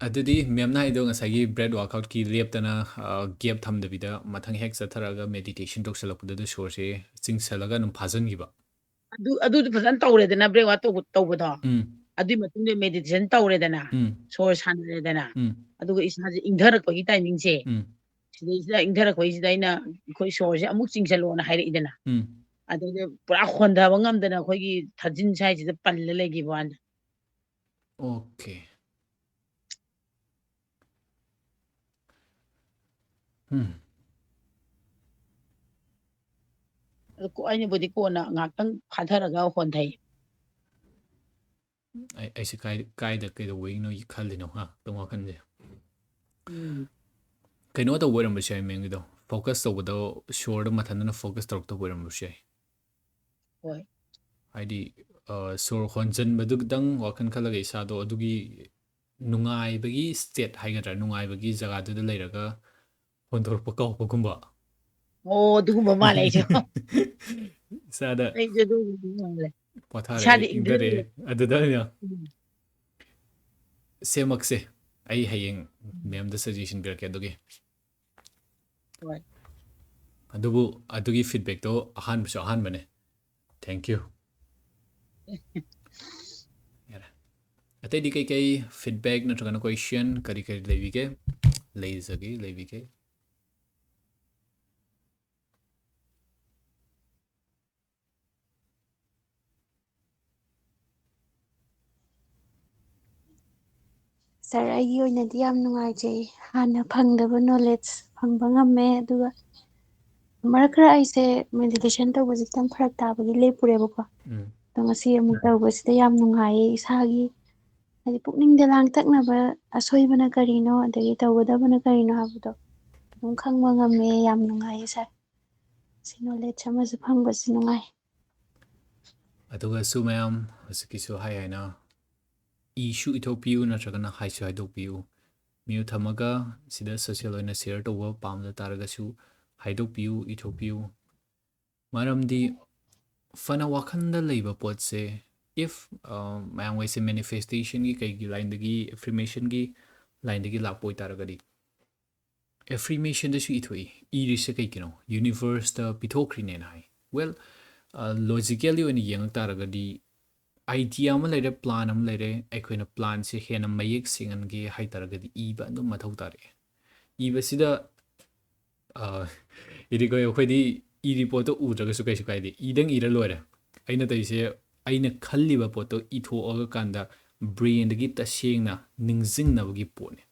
ꯑꯗꯨꯗꯤ ꯃꯦꯝꯅ ꯍꯥꯏꯗꯣ ꯉꯁꯥꯏꯒꯤ ꯕ꯭ꯔꯦꯠ ꯋꯥꯛꯑꯥꯎꯠꯀꯤ ꯂꯦꯞꯇꯅ, ꯑ, ꯒꯦꯞ ꯊꯝꯗꯕꯤꯗ ꯃꯊꯪ ꯍꯦꯛ ꯆꯠꯊꯔꯛꯑꯒ ꯃꯦꯗꯤꯇꯦꯁꯟ ꯇꯧꯁꯜꯂꯛꯄꯗꯨꯗ ꯁꯣꯔꯁꯦ ꯆꯤꯡꯁꯜꯂꯒ ꯑꯗꯨꯝ ꯐꯥꯖꯟꯈꯤꯕ꯫ ꯑꯗꯨ, ꯑꯗꯨꯗꯤ ꯐꯖꯅ ꯇꯧꯔꯦꯗꯅ, ꯕ꯭ꯔꯦꯛ ꯋꯥꯛ ꯇꯧꯕ-, ꯇꯧꯕꯗꯣ꯫ ꯎꯝ, ꯑꯗꯨꯒꯤ ꯃꯇꯨꯡꯗ ꯃꯦꯗꯤꯇꯦꯁꯟ ꯇꯧꯔꯦꯗꯅ, ꯎꯝ, ꯁꯣꯔ ꯁꯥꯟꯅꯔꯦꯗꯅ, ꯎꯝ, ꯑꯗꯨꯒ ꯏꯁꯥꯁꯦ ꯏꯪꯊꯔꯛꯄꯒꯤ ꯇꯥꯏꯃꯤꯡꯁꯦ, ꯎꯝ, ꯁꯤꯗꯩꯁꯤꯗ ꯏꯪꯊꯔꯛꯄꯩꯁꯤꯗ ꯑꯩꯅ, "ꯑꯩꯈꯣꯏ ꯁꯣꯔꯁꯦ ꯑꯃꯨꯛ ꯆꯤꯡꯁꯜꯂꯣꯅ" ꯍꯥꯏꯔꯛꯏꯗꯅ꯫ ꯎꯝ꯫ ꯑꯗꯩꯗ ꯄꯨꯔꯥ ꯍꯣꯟꯊꯕ ꯉꯝꯗꯅ ꯑꯩꯈꯣꯏꯒꯤ ꯊꯥꯖꯤꯟ ꯁ꯭ꯋꯥꯏꯁꯤꯗ ꯄꯜꯂ ꯂꯩꯈꯤꯕ ꯋꯥꯅꯤ꯫ ꯑꯣꯀꯦ꯫ ꯎꯝ꯫ ꯑꯗꯨ ꯀꯣ-, ꯑꯩꯅꯕꯨꯗꯤ ꯀꯣꯟꯅ ꯉꯥꯏꯍꯥꯛꯇꯪ ꯐꯥꯊꯔꯒ ꯍꯣꯟꯊꯩ꯫ ꯑꯩ, ꯑꯩꯁꯦ ꯀꯥꯏ-, ꯀꯥꯏꯗ ꯀꯩꯗꯧꯕꯒꯤꯅꯣ ꯈꯜꯂꯤꯅꯣ ꯉꯥꯏꯍꯥꯛꯇꯪ ꯋꯥꯈꯜꯁꯦ꯫ ꯎꯝ꯫ ꯀꯩꯅꯣ ꯇꯧꯕ ꯑꯣꯏꯔꯝꯕꯁꯨ ꯌꯥꯏ ꯃꯦꯝꯒꯤꯗꯣ, ꯐꯣꯀꯁ ꯇꯧꯕꯗꯣ ꯁꯣꯔꯗ ꯃꯊꯟꯇꯅ ꯐꯣꯀꯁ ꯇꯧꯔꯛꯇꯕ ꯑꯣꯏꯔꯝꯕꯁꯨ ꯌꯥꯏ꯫ ꯍꯣꯏ꯫ ꯍꯥꯏꯗꯤ, ꯑ, ꯁꯣꯔ ꯍꯣꯟꯖꯟꯕꯗꯨ ꯈꯤꯇꯪ ꯋꯥꯈꯜ ꯈꯜꯂꯒ ꯏꯁꯥꯗꯣ ꯑꯗꯨꯒꯤ ꯅꯨꯡꯉꯥꯏꯕꯒꯤ ꯁ꯭ꯇꯦꯠ ꯍꯥꯏꯒꯗ꯭ꯔꯥ, ꯅꯨꯡꯉꯥꯏꯕꯒꯤ ꯖꯒꯥꯗꯨꯗ ꯂꯩꯔꯒ ꯍꯣꯟꯗꯣꯔꯛꯄ ꯀꯥꯎꯕꯒꯨꯝꯕ꯫ ꯑꯣ, ꯑꯗꯨꯒꯨꯝꯕ ꯃꯥꯜꯂꯦ ꯑꯩꯁꯨ꯫ ꯏꯁꯥꯗ ꯑꯩꯁꯨ ꯑꯗꯨꯒꯨꯝꯕ ꯃꯥꯜꯂꯦ꯫ ꯄꯣꯊꯥꯔꯦ, ꯏꯁꯥꯗ ꯏꯪꯊꯔꯦ, ꯏꯪꯊꯔꯦ꯫ ꯑꯗꯨꯗ ꯑꯣꯏꯅ ꯎꯝ꯫ ꯁꯦꯝꯃꯛꯁꯦ꯫ ꯑꯩ ꯍꯌꯦꯡ ꯃꯦꯝꯗ ꯁꯖꯦꯁꯟ ꯄꯤꯔꯛꯀꯦ ꯑꯗꯨꯒꯤ꯫ ꯍꯣꯏ꯫ ꯑꯗꯨꯕꯨ ꯑꯗꯨꯒꯤ ꯐꯤꯗꯕꯦꯛꯇꯣ ꯑꯍꯥꯟꯕꯁꯨ ꯑꯍꯥꯟꯕꯅꯦ꯫ Thank you꯫ ꯌꯥꯔꯦ꯫ ꯑꯇꯩꯗꯤ ꯀꯩꯀꯩ ꯐꯤꯗꯕꯦꯛ ꯅꯠꯇ꯭ꯔꯒꯅ ꯀꯣꯏꯁꯟ ꯀꯔꯤ ꯀꯔꯤ ꯂꯩꯕꯤꯒꯦ? ꯂꯩꯖꯒꯦ, ꯂꯩꯕꯤꯒꯦ꯫ ꯁꯥꯔ, ꯑꯩꯒꯤ ꯑꯣꯏꯅꯗꯤ ꯌꯥꯝ ꯅꯨꯡꯉꯥꯏꯖꯩ꯫ ꯍꯥꯟꯅ ꯐꯪꯗꯕ ꯅꯣꯂꯦꯖ ꯐꯪꯕ ꯉꯝꯃꯦ꯫ ꯑꯗꯨꯒ ꯃꯔꯛ ꯈꯔ ꯑꯩꯁꯦ ꯃꯦꯗꯤꯇꯦꯁꯟ ꯇꯧꯕꯁꯦ ꯈꯤꯇꯪ ꯐꯔꯛ ꯇꯥꯕꯒꯤ ꯂꯦꯞꯄꯨꯔꯦꯕꯀꯣ꯫ ꯎꯝ꯫ ꯑꯗꯣ ꯉꯁꯤ ꯑꯃꯨꯛ ꯇꯧꯕꯁꯤꯗ ꯌꯥꯝ ꯅꯨꯡꯉꯥꯏꯌꯦ꯫ ꯏꯁꯥꯒꯤ ꯍꯥꯏꯗꯤ ꯄꯨꯛꯅꯤꯡꯗ ꯂꯥꯡꯇꯛꯅꯕ ꯑꯁꯣꯏꯕꯅ ꯀꯔꯤꯅꯣ, ꯑꯗꯒꯤ ꯇꯧꯒꯗꯕꯅ ꯀꯔꯤꯅꯣ ꯍꯥꯏꯕꯗꯣ ꯑꯗꯨꯝ ꯈꯪꯕ ꯉꯝꯃꯦ꯫ ꯌꯥꯝ ꯅꯨꯡꯉꯥꯏꯌꯦ ꯁꯥꯔ꯫ ꯁꯤ ꯅꯣꯂꯦꯖ ꯑꯃꯁꯨ ꯐꯪꯕꯁꯤ ꯅꯨꯡꯉꯥꯏ꯫ ꯑꯗꯨꯒꯁꯨ ꯃꯌꯥꯝ ꯍꯧꯖꯤꯛꯀꯤꯁꯨ ꯍꯥꯏ ꯍꯥꯏꯅ ꯏꯁꯨ ꯏꯊꯣꯛꯄꯤꯌꯨ, ꯅꯠꯇ꯭ꯔꯒꯅ ꯍꯥꯏꯁꯨ ꯍꯥꯏꯗꯣꯛꯄꯤꯌꯨ꯫ ꯃ꯭ꯌꯨꯠ ꯊꯝꯃꯒ ꯁꯤꯗ ꯁꯣꯁꯤꯌꯦꯜ ꯑꯣꯏꯅ ꯁꯤꯌꯔ ꯇꯧꯕ ꯄꯥꯝꯖ ꯇꯥꯔꯒꯁꯨ ꯍꯥꯏꯗꯣꯛꯄꯤꯌꯨ, ꯏꯊꯣꯛꯄꯤꯌꯨ꯫ ꯃꯔꯝꯗꯤ ꯐꯅ ꯋꯥꯈꯜꯗ ꯂꯩꯕ ꯄꯣꯠꯁꯦ, if ꯃꯌꯥꯝꯈꯩꯁꯦ ꯃꯦꯅꯤꯐꯦꯁꯇꯦꯁꯟꯒꯤ ꯀꯩꯒꯤ ꯂꯥꯏꯟꯗꯒꯤ, ꯑꯦꯐ꯭ꯔꯤꯃꯦꯁꯟꯒꯤ ꯂꯥꯏꯟꯗꯒꯤ ꯂꯥꯛꯄ ꯑꯣꯏꯇꯥꯔꯒꯗꯤ, ꯑꯦꯐ꯭ꯔꯤꯃꯦꯁꯟꯗꯁꯨ ꯏꯊꯣꯛꯏ꯫ ꯏꯔꯤꯁꯦ ꯀꯩꯒꯤꯅꯣ? ꯌꯨꯅꯤꯚꯔꯁꯇ ꯄꯤꯊꯣꯛꯈ꯭ꯔꯤꯅꯦꯅ ꯍꯥꯏ꯫ ꯋꯦꯜ, ꯂꯣꯖꯤꯀꯦꯜꯂꯤ ꯑꯣꯏꯅ ꯌꯦꯡꯉꯛ ꯇꯥꯔꯒꯗꯤ, ꯑꯥꯏꯗꯤꯌꯥ ꯑꯃ ꯂꯩꯔꯦ, ꯄ꯭ꯂꯥꯟ ꯑꯃ ꯂꯩꯔꯦ, ꯑꯩꯈꯣꯏꯅ ꯄ꯭ꯂꯥꯟꯁꯦ ꯍꯦꯟꯅ ꯃꯌꯦꯛ ꯁꯦꯡꯍꯟꯒꯦ ꯍꯥꯏ ꯇꯥꯔꯒꯗꯤ ꯏꯕ ꯑꯗꯨꯝ ꯃꯊꯧ ꯇꯥꯔꯛꯑꯦ꯫ ꯏꯕꯁꯤꯗ ꯏꯗꯤ ꯑꯩꯈꯣꯏ, ꯑꯩꯈꯣꯏꯗꯤ ꯏꯔꯤ ꯄꯣꯠꯇꯣ ꯎꯗ꯭ꯔꯒꯁꯨ ꯀꯩꯁꯨ ꯀꯥꯏꯗꯦ, ꯏꯗꯪ ꯏꯔ ꯂꯣꯏꯔꯦ꯫ ꯑꯩꯅ ꯇꯧꯔꯤꯁꯦ, ꯑꯩꯅ ꯈꯜꯂꯤꯕ ꯄꯣꯠꯇꯣ ꯏꯊꯣꯛꯑꯒ ꯀꯥꯟꯗ ꯕ꯭ꯔꯦꯟꯗꯒꯤ ꯇꯁꯦꯡꯅ ꯅꯤꯡꯁꯤꯡꯅꯕꯒꯤ ꯄꯣꯠꯅꯤ꯫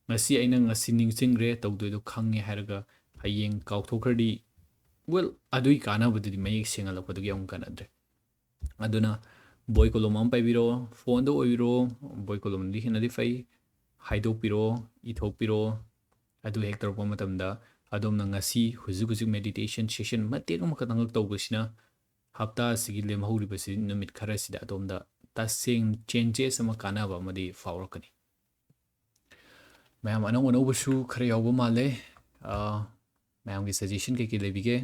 ꯉꯁꯤ ꯑꯩꯅ ꯉꯁꯤ ꯅꯤꯡꯁꯤꯡꯈ꯭ꯔꯦ, ꯇꯧꯗꯣꯏꯗꯣ ꯈꯪꯉꯦ ꯍꯥꯏꯔꯒ ꯍꯌꯦꯡ ꯀꯥꯎꯊꯣꯛꯈ꯭ꯔꯗꯤ, ꯋꯦꯜ, ꯑꯗꯨꯒꯤ ꯀꯥꯟꯅꯕꯗꯨꯗꯤ ꯃꯌꯦꯛ ꯁꯦꯡꯍꯜꯂꯛꯄꯗꯨꯒꯤ ꯑꯃꯨꯛ ꯀꯥꯟꯅꯗ꯭ꯔꯦ꯫ ꯑꯗꯨꯅ ꯕꯣꯏ ꯀꯣꯂꯣꯝ ꯑꯃ ꯄꯥꯏꯕꯤꯔꯣ, ꯐꯣꯟꯗ ꯑꯣꯏꯕꯤꯔꯣ, ꯕꯣꯏ ꯀꯣꯂꯣꯝꯗꯤ ꯍꯦꯟꯅꯗꯤ ꯐꯩ꯫ ꯍꯥꯏꯗꯣꯛꯄꯤꯔꯣ, ꯏꯊꯣꯛꯄꯤꯔꯣ꯫ ꯑꯗꯨ ꯍꯦꯛ ꯇꯧꯔꯛꯄ ꯃꯇꯝꯗ ꯑꯗꯣꯝꯅ ꯉꯁꯤ ꯍꯧꯖꯤꯛ ꯍꯧꯖꯤꯛ ꯃꯦꯗꯤꯇꯦꯁꯟ ꯁꯦꯁꯟ ꯃꯇꯦꯛ ꯑꯃꯈꯛꯇꯪꯈꯛ ꯇꯧꯕꯁꯤꯅ ꯍꯞꯇꯥ ꯑꯁꯤꯒꯤ ꯂꯦꯝꯍꯧꯔꯤꯕꯁꯤ ꯅꯨꯃꯤꯠ ꯈꯔꯁꯤꯗ ꯑꯗꯣꯝꯗ ꯇꯁꯦꯡ ꯆꯦꯟꯖꯦꯁ ꯑꯃ, ꯀꯥꯟꯅꯕ ꯑꯃꯗꯤ ꯐꯥꯎꯔꯛꯀꯅꯤ꯫ ꯃꯌꯥꯝ ꯑꯅꯧ ꯑꯅꯧꯕꯁꯨ ꯈꯔ ꯌꯥꯎꯕ ꯃꯥꯜꯂꯦ꯫ ꯑ, ꯃꯌꯥꯝꯒꯤ ꯁꯖꯦꯁꯟ ꯀꯩꯀꯩ ꯂꯩꯕꯤꯒꯦ?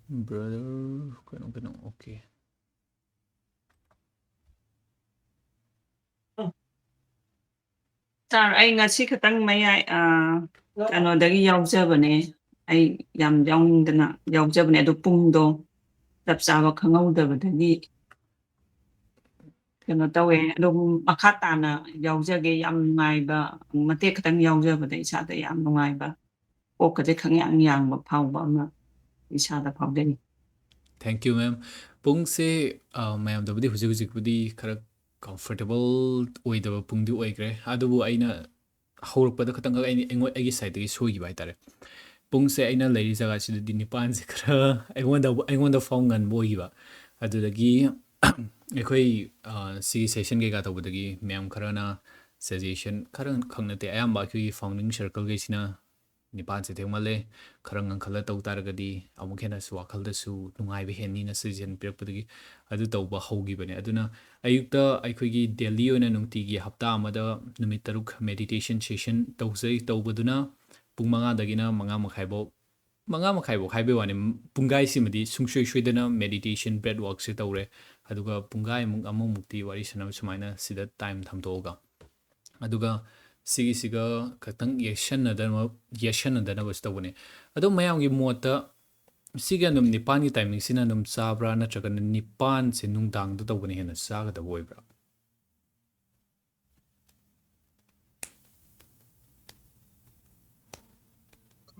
Brother, ꯀꯩꯅꯣ, ꯀꯩꯅꯣ, okay. ꯁꯥꯔ, ꯑꯩ ꯉꯁꯤ ꯈꯛꯇꯪ ꯃꯌꯥꯏ, ꯑ, ꯀꯩꯅꯣꯗꯒꯤ ꯌꯥꯎꯖꯕꯅꯦ꯫ ꯑꯩ ꯌꯥꯝ ꯌꯥꯎꯅꯤꯡꯗꯅ ꯌꯥꯎꯖꯕꯅꯦ, ꯑꯗꯣ ꯄꯨꯡꯗꯣ ꯆꯞ ꯆꯥꯕ ꯈꯪꯍꯧꯗꯕꯗꯒꯤ ꯀꯩꯅꯣ ꯇꯧꯋꯦ꯫ ꯑꯗꯣ ꯃꯈꯥ ꯇꯥꯅ ꯌꯥꯎꯖꯒꯦ꯫ ꯌꯥꯝ ꯅꯨꯡꯉꯥꯏꯕ, ꯃꯇꯦꯛ ꯈꯛꯇꯪ ꯌꯥꯎꯖꯕꯗ ꯏꯁꯥꯗ ꯌꯥꯝ ꯅꯨꯡꯉꯥꯏꯕ, ꯀꯣꯛꯀꯁꯦ ꯈꯪꯌꯥꯡ ꯌꯥꯡꯕ ꯐꯥꯎꯕ ꯑꯃ ꯏꯁꯥꯗ ꯐꯥꯎꯖꯩ꯫ Thank you, ma'am. ꯄꯨꯡꯁꯦ, ꯑ, ꯃꯌꯥꯝꯗꯕꯨꯗꯤ ꯍꯧꯖꯤꯛ ꯍꯧꯖꯤꯛꯄꯨꯗꯤ ꯈꯔ ꯀꯝꯐꯣꯔꯇꯦꯕꯜ ꯑꯣꯏꯗꯕ ꯄꯨꯡꯗꯤ ꯑꯣꯏꯈ꯭ꯔꯦ, ꯑꯗꯨꯕꯨ ꯑꯩꯅ ꯍꯧꯔꯛꯄꯗ ꯈꯇꯪꯈꯛ ꯑꯩꯅ ꯑꯩꯉꯣꯟ ꯑꯩꯒꯤ ꯁꯥꯏꯠꯇꯒꯤ ꯁꯣꯏꯈꯤꯕ ꯍꯥꯏꯇꯥꯔꯦ꯫ ꯄꯨꯡꯁꯦ ꯑꯩꯅ ꯂꯩꯔꯤ ꯖꯒꯥꯁꯤꯗꯗꯤ ꯅꯤꯄꯥꯟꯁꯦ ꯈꯔ ꯑꯩꯉꯣꯟꯗ ꯑꯩꯉꯣꯟꯗ ꯐꯥꯎ ꯉꯟꯕ ꯑꯣꯏꯈꯤꯕ꯫ ꯑꯗꯨꯗꯒꯤ ꯑꯩꯈꯣꯏ, ꯑ, ꯁꯤꯒꯤ ꯁꯦꯁꯟ ꯀꯩꯀꯥ ꯇꯧꯕꯗꯒꯤ ꯃꯌꯥꯝ ꯈꯔꯅ ꯁꯖꯦꯁꯟ ꯈꯔ ꯈꯛ ꯅꯠꯇꯦ, ꯑꯌꯥꯝꯕ ꯑꯩꯈꯣꯏꯒꯤ ꯐꯥꯎꯟꯗꯤꯡ ꯁꯔꯀꯜꯈꯩꯁꯤꯅ ꯅꯤꯄꯥꯟꯁꯦ ꯊꯦꯡꯃꯜꯂꯦ, ꯈꯔ ꯉꯟꯈꯠꯂ ꯇꯧ ꯇꯥꯔꯒꯗꯤ ꯑꯃꯨꯛ ꯍꯦꯟꯅꯁꯨ ꯋꯥꯈꯜꯗꯁꯨ ꯅꯨꯡꯉꯥꯏꯕ ꯍꯦꯟꯅꯤꯅ ꯁꯖꯦꯁꯟ ꯄꯤꯔꯛꯄꯗꯒꯤ ꯑꯗꯨ ꯇꯧꯕ ꯍꯧꯈꯤꯕꯅꯦ꯫ ꯑꯗꯨꯅ ꯑꯌꯨꯛꯇ ꯑꯩꯈꯣꯏꯒꯤ ꯗꯦꯂꯤ ꯑꯣꯏꯅ ꯅꯨꯡꯇꯤꯒꯤ ꯍꯞꯇꯥ ꯑꯃꯗ ꯅꯨꯃꯤꯠ ꯇꯔꯨꯛ ꯃꯦꯗꯤꯇꯦꯁꯟ ꯁꯦꯁꯟ ꯇꯧꯖꯩ꯫ ꯇꯧꯕꯗꯨꯅ ꯄꯨꯡ ꯃꯉꯥꯗꯒꯤꯅ ꯃꯉꯥ ꯃꯈꯥꯏꯐꯧ, ꯃꯉꯥ ꯃꯈꯥꯏꯐꯧ ꯍꯥꯏꯕꯩ ꯋꯥꯅꯤ, ꯄꯨꯡꯈꯥꯏꯁꯤꯃꯗꯤ ꯁꯨꯡꯁꯣꯏ ꯁꯣꯏꯗꯅ ꯃꯦꯗꯤꯇꯦꯁꯟ ꯕ꯭ꯔꯦꯠ ꯋꯥꯛꯁꯦ ꯇꯧꯔꯦ꯫ ꯑꯗꯨꯒ ꯄꯨꯡꯈꯥꯏꯃꯨꯛ ꯑꯃꯃꯨꯛꯇꯤ ꯋꯥꯔꯤ ꯁꯥꯟꯅꯕ ꯁꯨꯃꯥꯏꯅ ꯁꯤꯗ ꯇꯥꯏꯝ ꯊꯝꯗꯣꯛꯑꯒ꯫ ꯑꯗꯨꯒ ꯁꯤꯒꯤꯁꯤꯒ ꯈꯇꯪ ꯌꯦꯠꯁꯟꯅꯗꯅꯕ, ꯌꯦꯠꯁꯟꯅꯗꯅꯕꯁꯨ ꯇꯧꯕꯅꯦ꯫ ꯑꯗꯣ ꯃꯌꯥꯝꯒꯤ ꯃꯣꯠꯇ ꯁꯤꯒꯤ ꯑꯗꯨꯝ ꯅꯤꯄꯥꯟꯒꯤ ꯇꯥꯏꯃꯤꯡꯁꯤꯅ ꯑꯗꯨꯝ ꯆꯥꯕ꯭ꯔꯥ, ꯅꯠꯇ꯭ꯔꯒꯅ ꯅꯤꯄꯥꯟꯁꯦ ꯅꯨꯡꯗꯥꯡꯗ ꯇꯧꯕꯅ ꯍꯦꯟꯅ ꯆꯥꯒꯗꯕ ꯑꯣꯏꯕ꯭ꯔꯥ?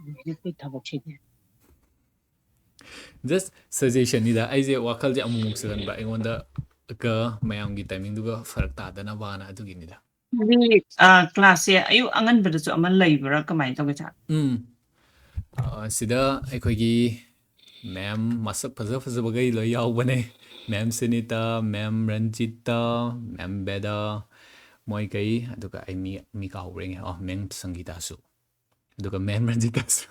ꯍꯧꯖꯤꯛꯀꯤ ꯊꯕꯛꯁꯤꯗꯤ꯫ ꯖꯁ ꯁꯖꯦꯁꯟꯅꯤꯗ, ꯑꯩꯁꯦ ꯋꯥꯈꯜꯁꯦ ꯑꯃꯨꯛꯃꯨꯛ ꯆꯒꯟꯕ, ꯑꯩꯉꯣꯟꯗ ꯀ ꯃꯌꯥꯝꯒꯤ ꯇꯥꯏꯃꯤꯡꯗꯨꯒ ꯐꯔꯛ ꯇꯥꯗꯅꯕꯅ, ꯑꯗꯨꯒꯤꯅꯤꯗ꯫ ꯍꯥꯏꯗꯤ, ꯑ, ꯀ꯭ꯂꯥꯁꯁꯦ ꯑꯌꯨꯛ ꯑꯉꯟꯕꯗꯁꯨ ꯑꯃ ꯂꯩꯕ꯭ꯔꯥ, ꯀꯃꯥꯏꯅ ꯇꯧꯒꯦ, ꯁꯥꯔ? ꯎꯝ꯫ ꯑ, ꯁꯤꯗ ꯑꯩꯈꯣꯏꯒꯤ ꯃꯦꯝ ꯃꯁꯛ ꯐꯖ ꯐꯖꯕꯈꯩ ꯂꯣꯏ ꯌꯥꯎꯕꯅꯦ꯫ ꯃꯦꯝ ꯁꯤꯅꯤꯇꯥ, ꯃꯦꯝ ꯔꯟꯖꯤꯇꯥ, ꯃꯦꯝ ꯕꯦꯗꯥ, ꯃꯣꯏꯈꯩ, ꯑꯗꯨꯒ ꯑꯩ ꯃꯤ, ꯃꯤ ꯀꯥꯎꯍꯧꯔꯦꯅꯦ꯫ ꯑꯣ, ꯃꯦꯝ ꯁꯪꯒꯤꯇꯥꯁꯨ꯫ ꯑꯗꯨꯒ ꯃꯦꯝ ꯔꯟꯖꯤꯇꯥꯁꯨ꯫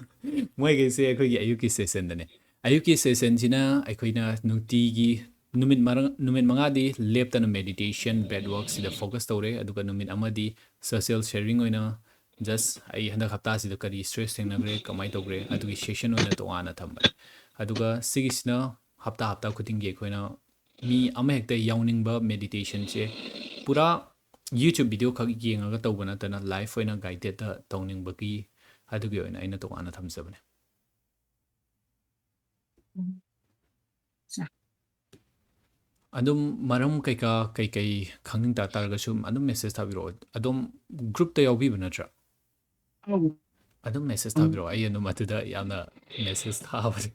ꯃꯣꯏꯈꯩꯁꯦ ꯑꯩꯈꯣꯏꯒꯤ ꯑꯌꯨꯛꯀꯤ ꯁꯦꯁꯟꯗꯅꯦ꯫ ꯑꯌꯨꯛꯀꯤ ꯁꯦꯁꯟꯁꯤꯅ ꯑꯩꯈꯣꯏꯅ ꯅꯨꯡꯇꯤꯒꯤ ꯅꯨꯃꯤꯠ ꯃꯔ-, ꯅꯨꯃꯤꯠ ꯃꯉꯥꯗꯤ ꯂꯦꯞꯇꯅ ꯃꯦꯗꯤꯇꯦꯁꯟ, ꯕ꯭ꯔꯦꯠ ꯋꯥꯛꯁꯤꯗ ꯐꯣꯀꯁ ꯇꯧꯔꯦ, ꯑꯗꯨꯒ ꯅꯨꯃꯤꯠ ꯑꯃꯗꯤ ꯁꯣꯁꯤꯌꯦꯜ ꯁꯦꯌꯔꯤꯡ ꯑꯣꯏꯅ, ꯖꯁ ꯑꯩ ꯍꯟꯗꯛ ꯍꯞꯇꯥꯁꯤꯗ ꯀꯔꯤ ꯁ꯭ꯇ꯭ꯔꯦꯁ ꯊꯦꯡꯅꯈ꯭ꯔꯦ, ꯀꯃꯥꯏꯅ ꯇꯧꯈ꯭ꯔꯦ, ꯑꯗꯨꯒꯤ ꯁꯦꯁꯟ ꯑꯣꯏꯅ ꯇꯣꯉꯥꯟꯅ ꯊꯝꯕꯅꯦ꯫ ꯑꯗꯨꯒ ꯁꯤꯒꯤꯁꯤꯅ ꯍꯞꯇꯥ ꯍꯞꯇꯥ ꯈꯨꯗꯤꯡꯒꯤ ꯑꯩꯈꯣꯏꯅ ꯃꯤ ꯑꯃꯍꯦꯛꯇ ꯌꯥꯎꯅꯤꯡꯕ ꯃꯦꯗꯤꯇꯦꯁꯟꯁꯦ ꯄꯨꯔꯥ YouTube ꯚꯤꯗꯤꯑꯣ ꯈꯛ ꯌꯦꯡꯉꯒ ꯇꯧꯕ ꯅꯠꯇꯅ ꯂꯥꯏꯐ ꯑꯣꯏꯅ ꯒꯥꯏꯗꯦꯠꯇ ꯇꯧꯅꯤꯡꯕꯒꯤ, ꯑꯗꯨꯒꯤ ꯑꯣꯏꯅ ꯑꯩꯅ ꯇꯣꯉꯥꯟꯅ ꯊꯝꯖꯕꯅꯦ꯫ ꯎꯝ꯫ ꯁꯥ꯫ ꯑꯗꯨꯝ ꯃꯔꯝ ꯀꯩꯀꯥ ꯀꯩꯀꯩ ꯈꯪꯅꯤꯡ ꯇꯥ ꯇꯥꯔꯒꯁꯨ ꯑꯗꯨꯝ ꯃꯦꯁꯦꯖ ꯊꯥꯕꯤꯔꯛꯑꯣ꯫ ꯑꯗꯨꯝ ꯒ꯭ꯔꯨꯞꯇ ꯌꯥꯎꯕꯤꯕ ꯅꯠꯇ꯭ꯔꯥ? ꯑꯧ꯫ ꯑꯗꯨꯝ ꯃꯦꯁꯦꯖ ꯎꯝ꯫ ꯊꯥꯕꯤꯔꯛꯑꯣ꯫ ꯑꯩ ꯑꯗꯨꯝ ꯑꯗꯨꯗ ꯌꯥꯝꯅ ꯃꯦꯁꯦꯖ ꯊꯥꯕꯅꯦ꯫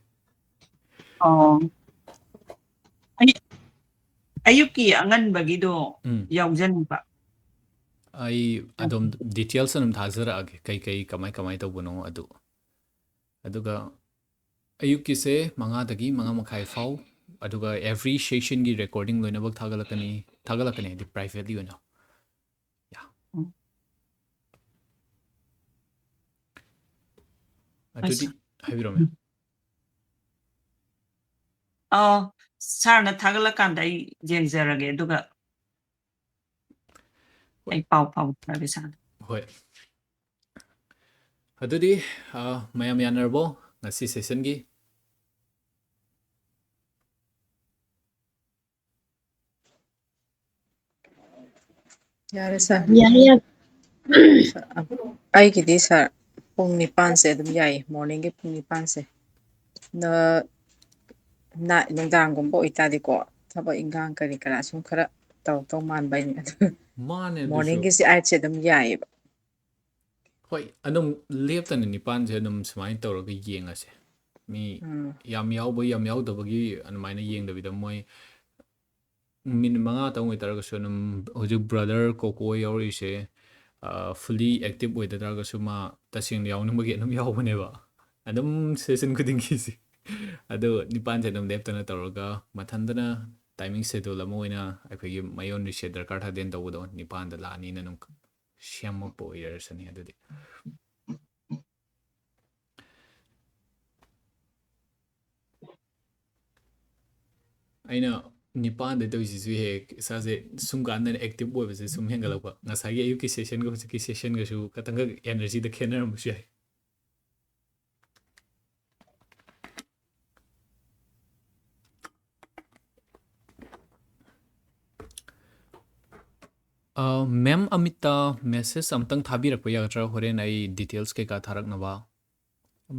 ꯑꯣ꯫ ꯑꯌꯨꯛ-, ꯑꯌꯨꯛꯀꯤ ꯑꯉꯟꯕꯒꯤꯗꯣ ꯎꯝ꯫ ꯌꯥꯎꯖꯅꯤꯡꯕ꯫ ꯑꯩ ꯑꯗꯨꯝ ꯗꯤꯇꯦꯜꯁ ꯑꯗꯨꯝ ꯊꯥꯖꯔꯛꯑꯒꯦ, ꯀꯩ ꯀꯩ ꯀꯃꯥꯏ ꯀꯃꯥꯏ ꯇꯧꯕꯅꯣ ꯑꯗꯨ꯫ ꯑꯗꯨꯒ ꯑꯌꯨꯛꯀꯤꯁꯦ ꯃꯉꯥꯗꯒꯤ ꯃꯉꯥ ꯃꯈꯥꯏ ꯐꯥꯎ, ꯑꯗꯨꯒ every sessionꯒꯤ recording ꯂꯣꯏꯅꯃꯛ ꯊꯥꯒꯠꯂꯛꯀꯅꯤ, ꯊꯥꯒꯠꯂꯛꯀꯅꯤ ꯍꯥꯏꯗꯤ privately ꯑꯣꯏꯅ꯫ Yeah. ꯎꯝ. ꯑꯗꯨꯗꯤ ꯍꯥꯏꯕꯤꯔꯣ, ma'am. ꯑꯣ, ꯁꯥꯔꯅ ꯊꯥꯒꯠꯂꯀꯥꯟꯗ ꯑꯩ ꯌꯦꯡꯖꯔꯒꯦ, ꯑꯗꯨꯒ ꯑꯩ ꯄꯥꯎ ꯐꯥꯎꯖꯔꯒꯦ ꯁꯥꯔꯗ꯫ ꯍꯣꯏ꯫ ꯑꯗꯨꯗꯤ, ꯑ, ꯃꯌꯥꯝ ꯌꯥꯅꯔꯕꯣ ꯉꯁꯤ sessionꯒꯤ? ꯌꯥꯔꯦ ꯁꯥꯔ꯫ ꯌꯥꯏ, ꯌꯥꯏ. ꯑꯩꯒꯤꯗꯤ ꯁꯥꯔ, ꯄꯨꯡ ꯅꯤꯄꯥꯟꯁꯦ ꯑꯗꯨꯝ ꯌꯥꯏꯌꯦ, morningꯒꯤ ꯄꯨꯡ ꯅꯤꯄꯥꯟꯁꯦ꯫ ꯅ-, ꯅ-, ꯅꯨꯡꯗꯥꯡꯒꯨꯝꯕ ꯑꯣꯏꯇꯥꯔꯗꯤꯀꯣ, ꯊꯕꯛ ꯏꯟꯈꯥꯡ ꯀꯔꯤ ꯀꯔꯥ ꯁꯨꯝ ꯈꯔ ꯇꯧꯔꯛꯇꯧ ꯃꯥꯟꯕ ꯑꯩꯅ꯫ ꯑꯗꯨ ꯃꯥꯅꯦ, ꯑꯗꯨꯁꯨ. Morningꯒꯤꯁꯦ eightꯁꯦ ꯑꯗꯨꯝ ꯌꯥꯏꯌꯦꯕ꯫ ꯍꯣꯏ, ꯑꯗꯨꯝ ꯂꯦꯞꯇꯅ ꯅꯤꯄꯥꯟꯁꯦ ꯑꯗꯨꯝ ꯁꯨꯃꯥꯏꯅ ꯇꯧꯔꯒ ꯌꯦꯡꯉꯁꯦ꯫ ꯃꯤ ꯎꯝ. ꯌꯥꯝ ꯌꯥꯎꯕ, ꯌꯥꯝ ꯌꯥꯎꯗꯕꯒꯤ ꯑꯗꯨꯃꯥꯏꯅ ꯌꯦꯡꯗꯕꯤꯗ, ꯃꯣꯏ ꯃꯤꯅꯤꯠ ꯃꯉꯥꯇꯪ ꯑꯣꯏꯇꯥꯔꯒꯁꯨ ꯑꯗꯨꯝ, ꯍꯧꯖꯤꯛ brother ꯀꯣꯀꯣ ꯌꯥꯎꯔꯛꯏꯁꯦ, ꯑ, fully active ꯑꯣꯏꯗ ꯇꯥꯔꯒꯁꯨ ꯃꯥ ꯇꯁꯦꯡꯅ ꯌꯥꯎꯅꯤꯡꯕꯒꯤ ꯑꯗꯨꯝ ꯌꯥꯎꯕꯅꯦꯕ꯫ ꯑꯗꯨꯝ session ꯈꯨꯗꯤꯡꯒꯤꯁꯦ꯫ ꯑꯗꯨ ꯅꯤꯄꯥꯟꯁꯦ ꯑꯗꯨꯝ ꯂꯦꯞꯇꯅ ꯇꯧꯔꯒ, ꯃꯊꯟꯇꯅ timing schedule ꯑꯃ ꯑꯣꯏꯅ ꯑꯩꯈꯣꯏꯒꯤ ꯃꯌꯣꯟ reset ꯗꯔꯀꯥꯔ ꯇꯥꯗꯦꯅ ꯇꯧꯕꯗꯣ, ꯅꯤꯄꯥꯟꯗ ꯂꯥꯛꯑꯅꯤꯅ ꯑꯗꯨꯝ ꯁꯦꯝꯃꯛꯄ ꯑꯣꯏꯔꯁꯅꯤ ꯑꯗꯨꯗꯤ꯫ ꯑꯩꯅ ꯅꯤꯄꯥꯟꯗ ꯇꯧꯔꯤꯁꯤꯁꯨ ꯍꯦꯛ ꯏꯁꯥꯁꯦ ꯁꯨꯝ ꯀꯥꯟꯗꯅ active ꯑꯣꯏꯕꯁꯦ ꯁꯨꯝ ꯍꯦꯟꯒꯠꯂꯛꯄ꯫ ꯉꯁꯥꯏꯒꯤ ꯑꯌꯨꯛꯀꯤ sessionꯒ ꯍꯧꯖꯤꯛꯀꯤ sessionꯒꯁꯨ ꯈꯇꯪꯒ energyꯗ ꯈꯦꯠꯅꯔꯝꯕꯁꯨ ꯌꯥꯏ꯫ ꯑ, ma'am ꯑꯃꯤꯇꯥ, message ꯑꯝꯇꯪ ꯊꯥꯕꯤꯔꯛꯄ ꯌꯥꯒꯗ꯭ꯔꯥ? ꯍꯣꯔꯦꯟ ꯑꯩ details ꯀꯩꯀꯥ ꯊꯥꯔꯛꯅꯕ꯫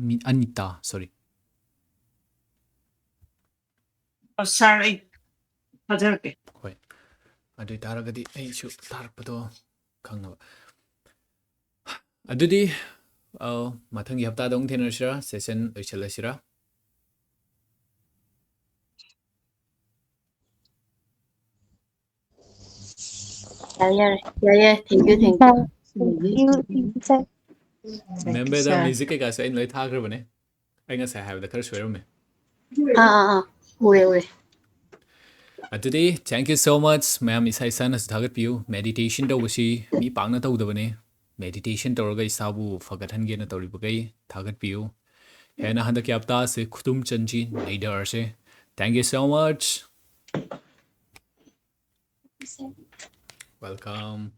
ꯃꯤ-, ꯑꯅꯤꯇꯥ, sorry. ꯑꯣ, ꯁꯥꯔ, ꯑꯩ ꯊꯥꯖꯔꯛꯀꯦ꯫ ꯍꯣꯏ꯫ ꯑꯗꯨ ꯑꯣꯏꯇꯥꯔꯒꯗꯤ ꯑꯩꯁꯨ ꯊꯥꯔꯛꯄꯗꯣ ꯈꯪꯅꯕ꯫ ꯑꯗꯨꯗꯤ, ꯑ, ꯃꯊꯪꯒꯤ ꯍꯞꯇꯥꯗ ꯑꯃꯨꯛ ꯊꯦꯡꯅꯔꯁꯤꯔꯥ? Session ꯂꯣꯏꯁꯤꯜꯂꯁꯤꯔꯥ? ꯌꯥꯔꯦ, ꯌꯥꯔꯦ, ꯌꯥꯔꯦ, ꯌꯥꯔꯦ, thank you, thank you. Thank you, thank you, sir. Thank you, Memberꯗ sir. Music ꯀꯩꯀꯥꯁꯨ ꯑꯩꯅ ꯂꯣꯏ ꯊꯥꯈ꯭ꯔꯕꯅꯦ꯫ ꯑꯩ ꯉꯁꯥꯏ ꯍꯥꯏꯕꯗ ꯈꯔ ꯁꯣꯏꯔꯝꯃꯦ꯫ ꯑꯥ ꯑꯥ ꯑꯥ, ꯎꯔꯦ ꯎꯔꯦ꯫ ꯑꯗꯨꯗꯤ thank you so much ꯃꯌꯥꯝ, ꯏꯁꯥ ꯏꯁꯥꯅꯁꯨ ꯊꯥꯒꯠꯄꯤꯌꯨ꯫ Meditation ꯇꯧꯕꯁꯤ ꯃꯤ ꯄꯥꯛꯅ ꯇꯧꯗꯕꯅꯦ꯫ Meditation ꯇꯧꯔꯒ ꯏꯁꯥꯕꯨ ꯐꯒꯠꯍꯟꯒꯦꯅ ꯇꯧꯔꯤꯕꯈꯩ ꯊꯥꯒꯠꯄꯤꯌꯨ꯫ ꯍꯦꯟꯅ ꯍꯟꯗꯛꯀꯤ ꯍꯞꯇꯥꯁꯦ ꯈꯨꯗꯨꯝ ꯆꯟꯁꯤ, ꯅꯩꯗꯔꯁꯦ꯫ Thank you so much. Welcome.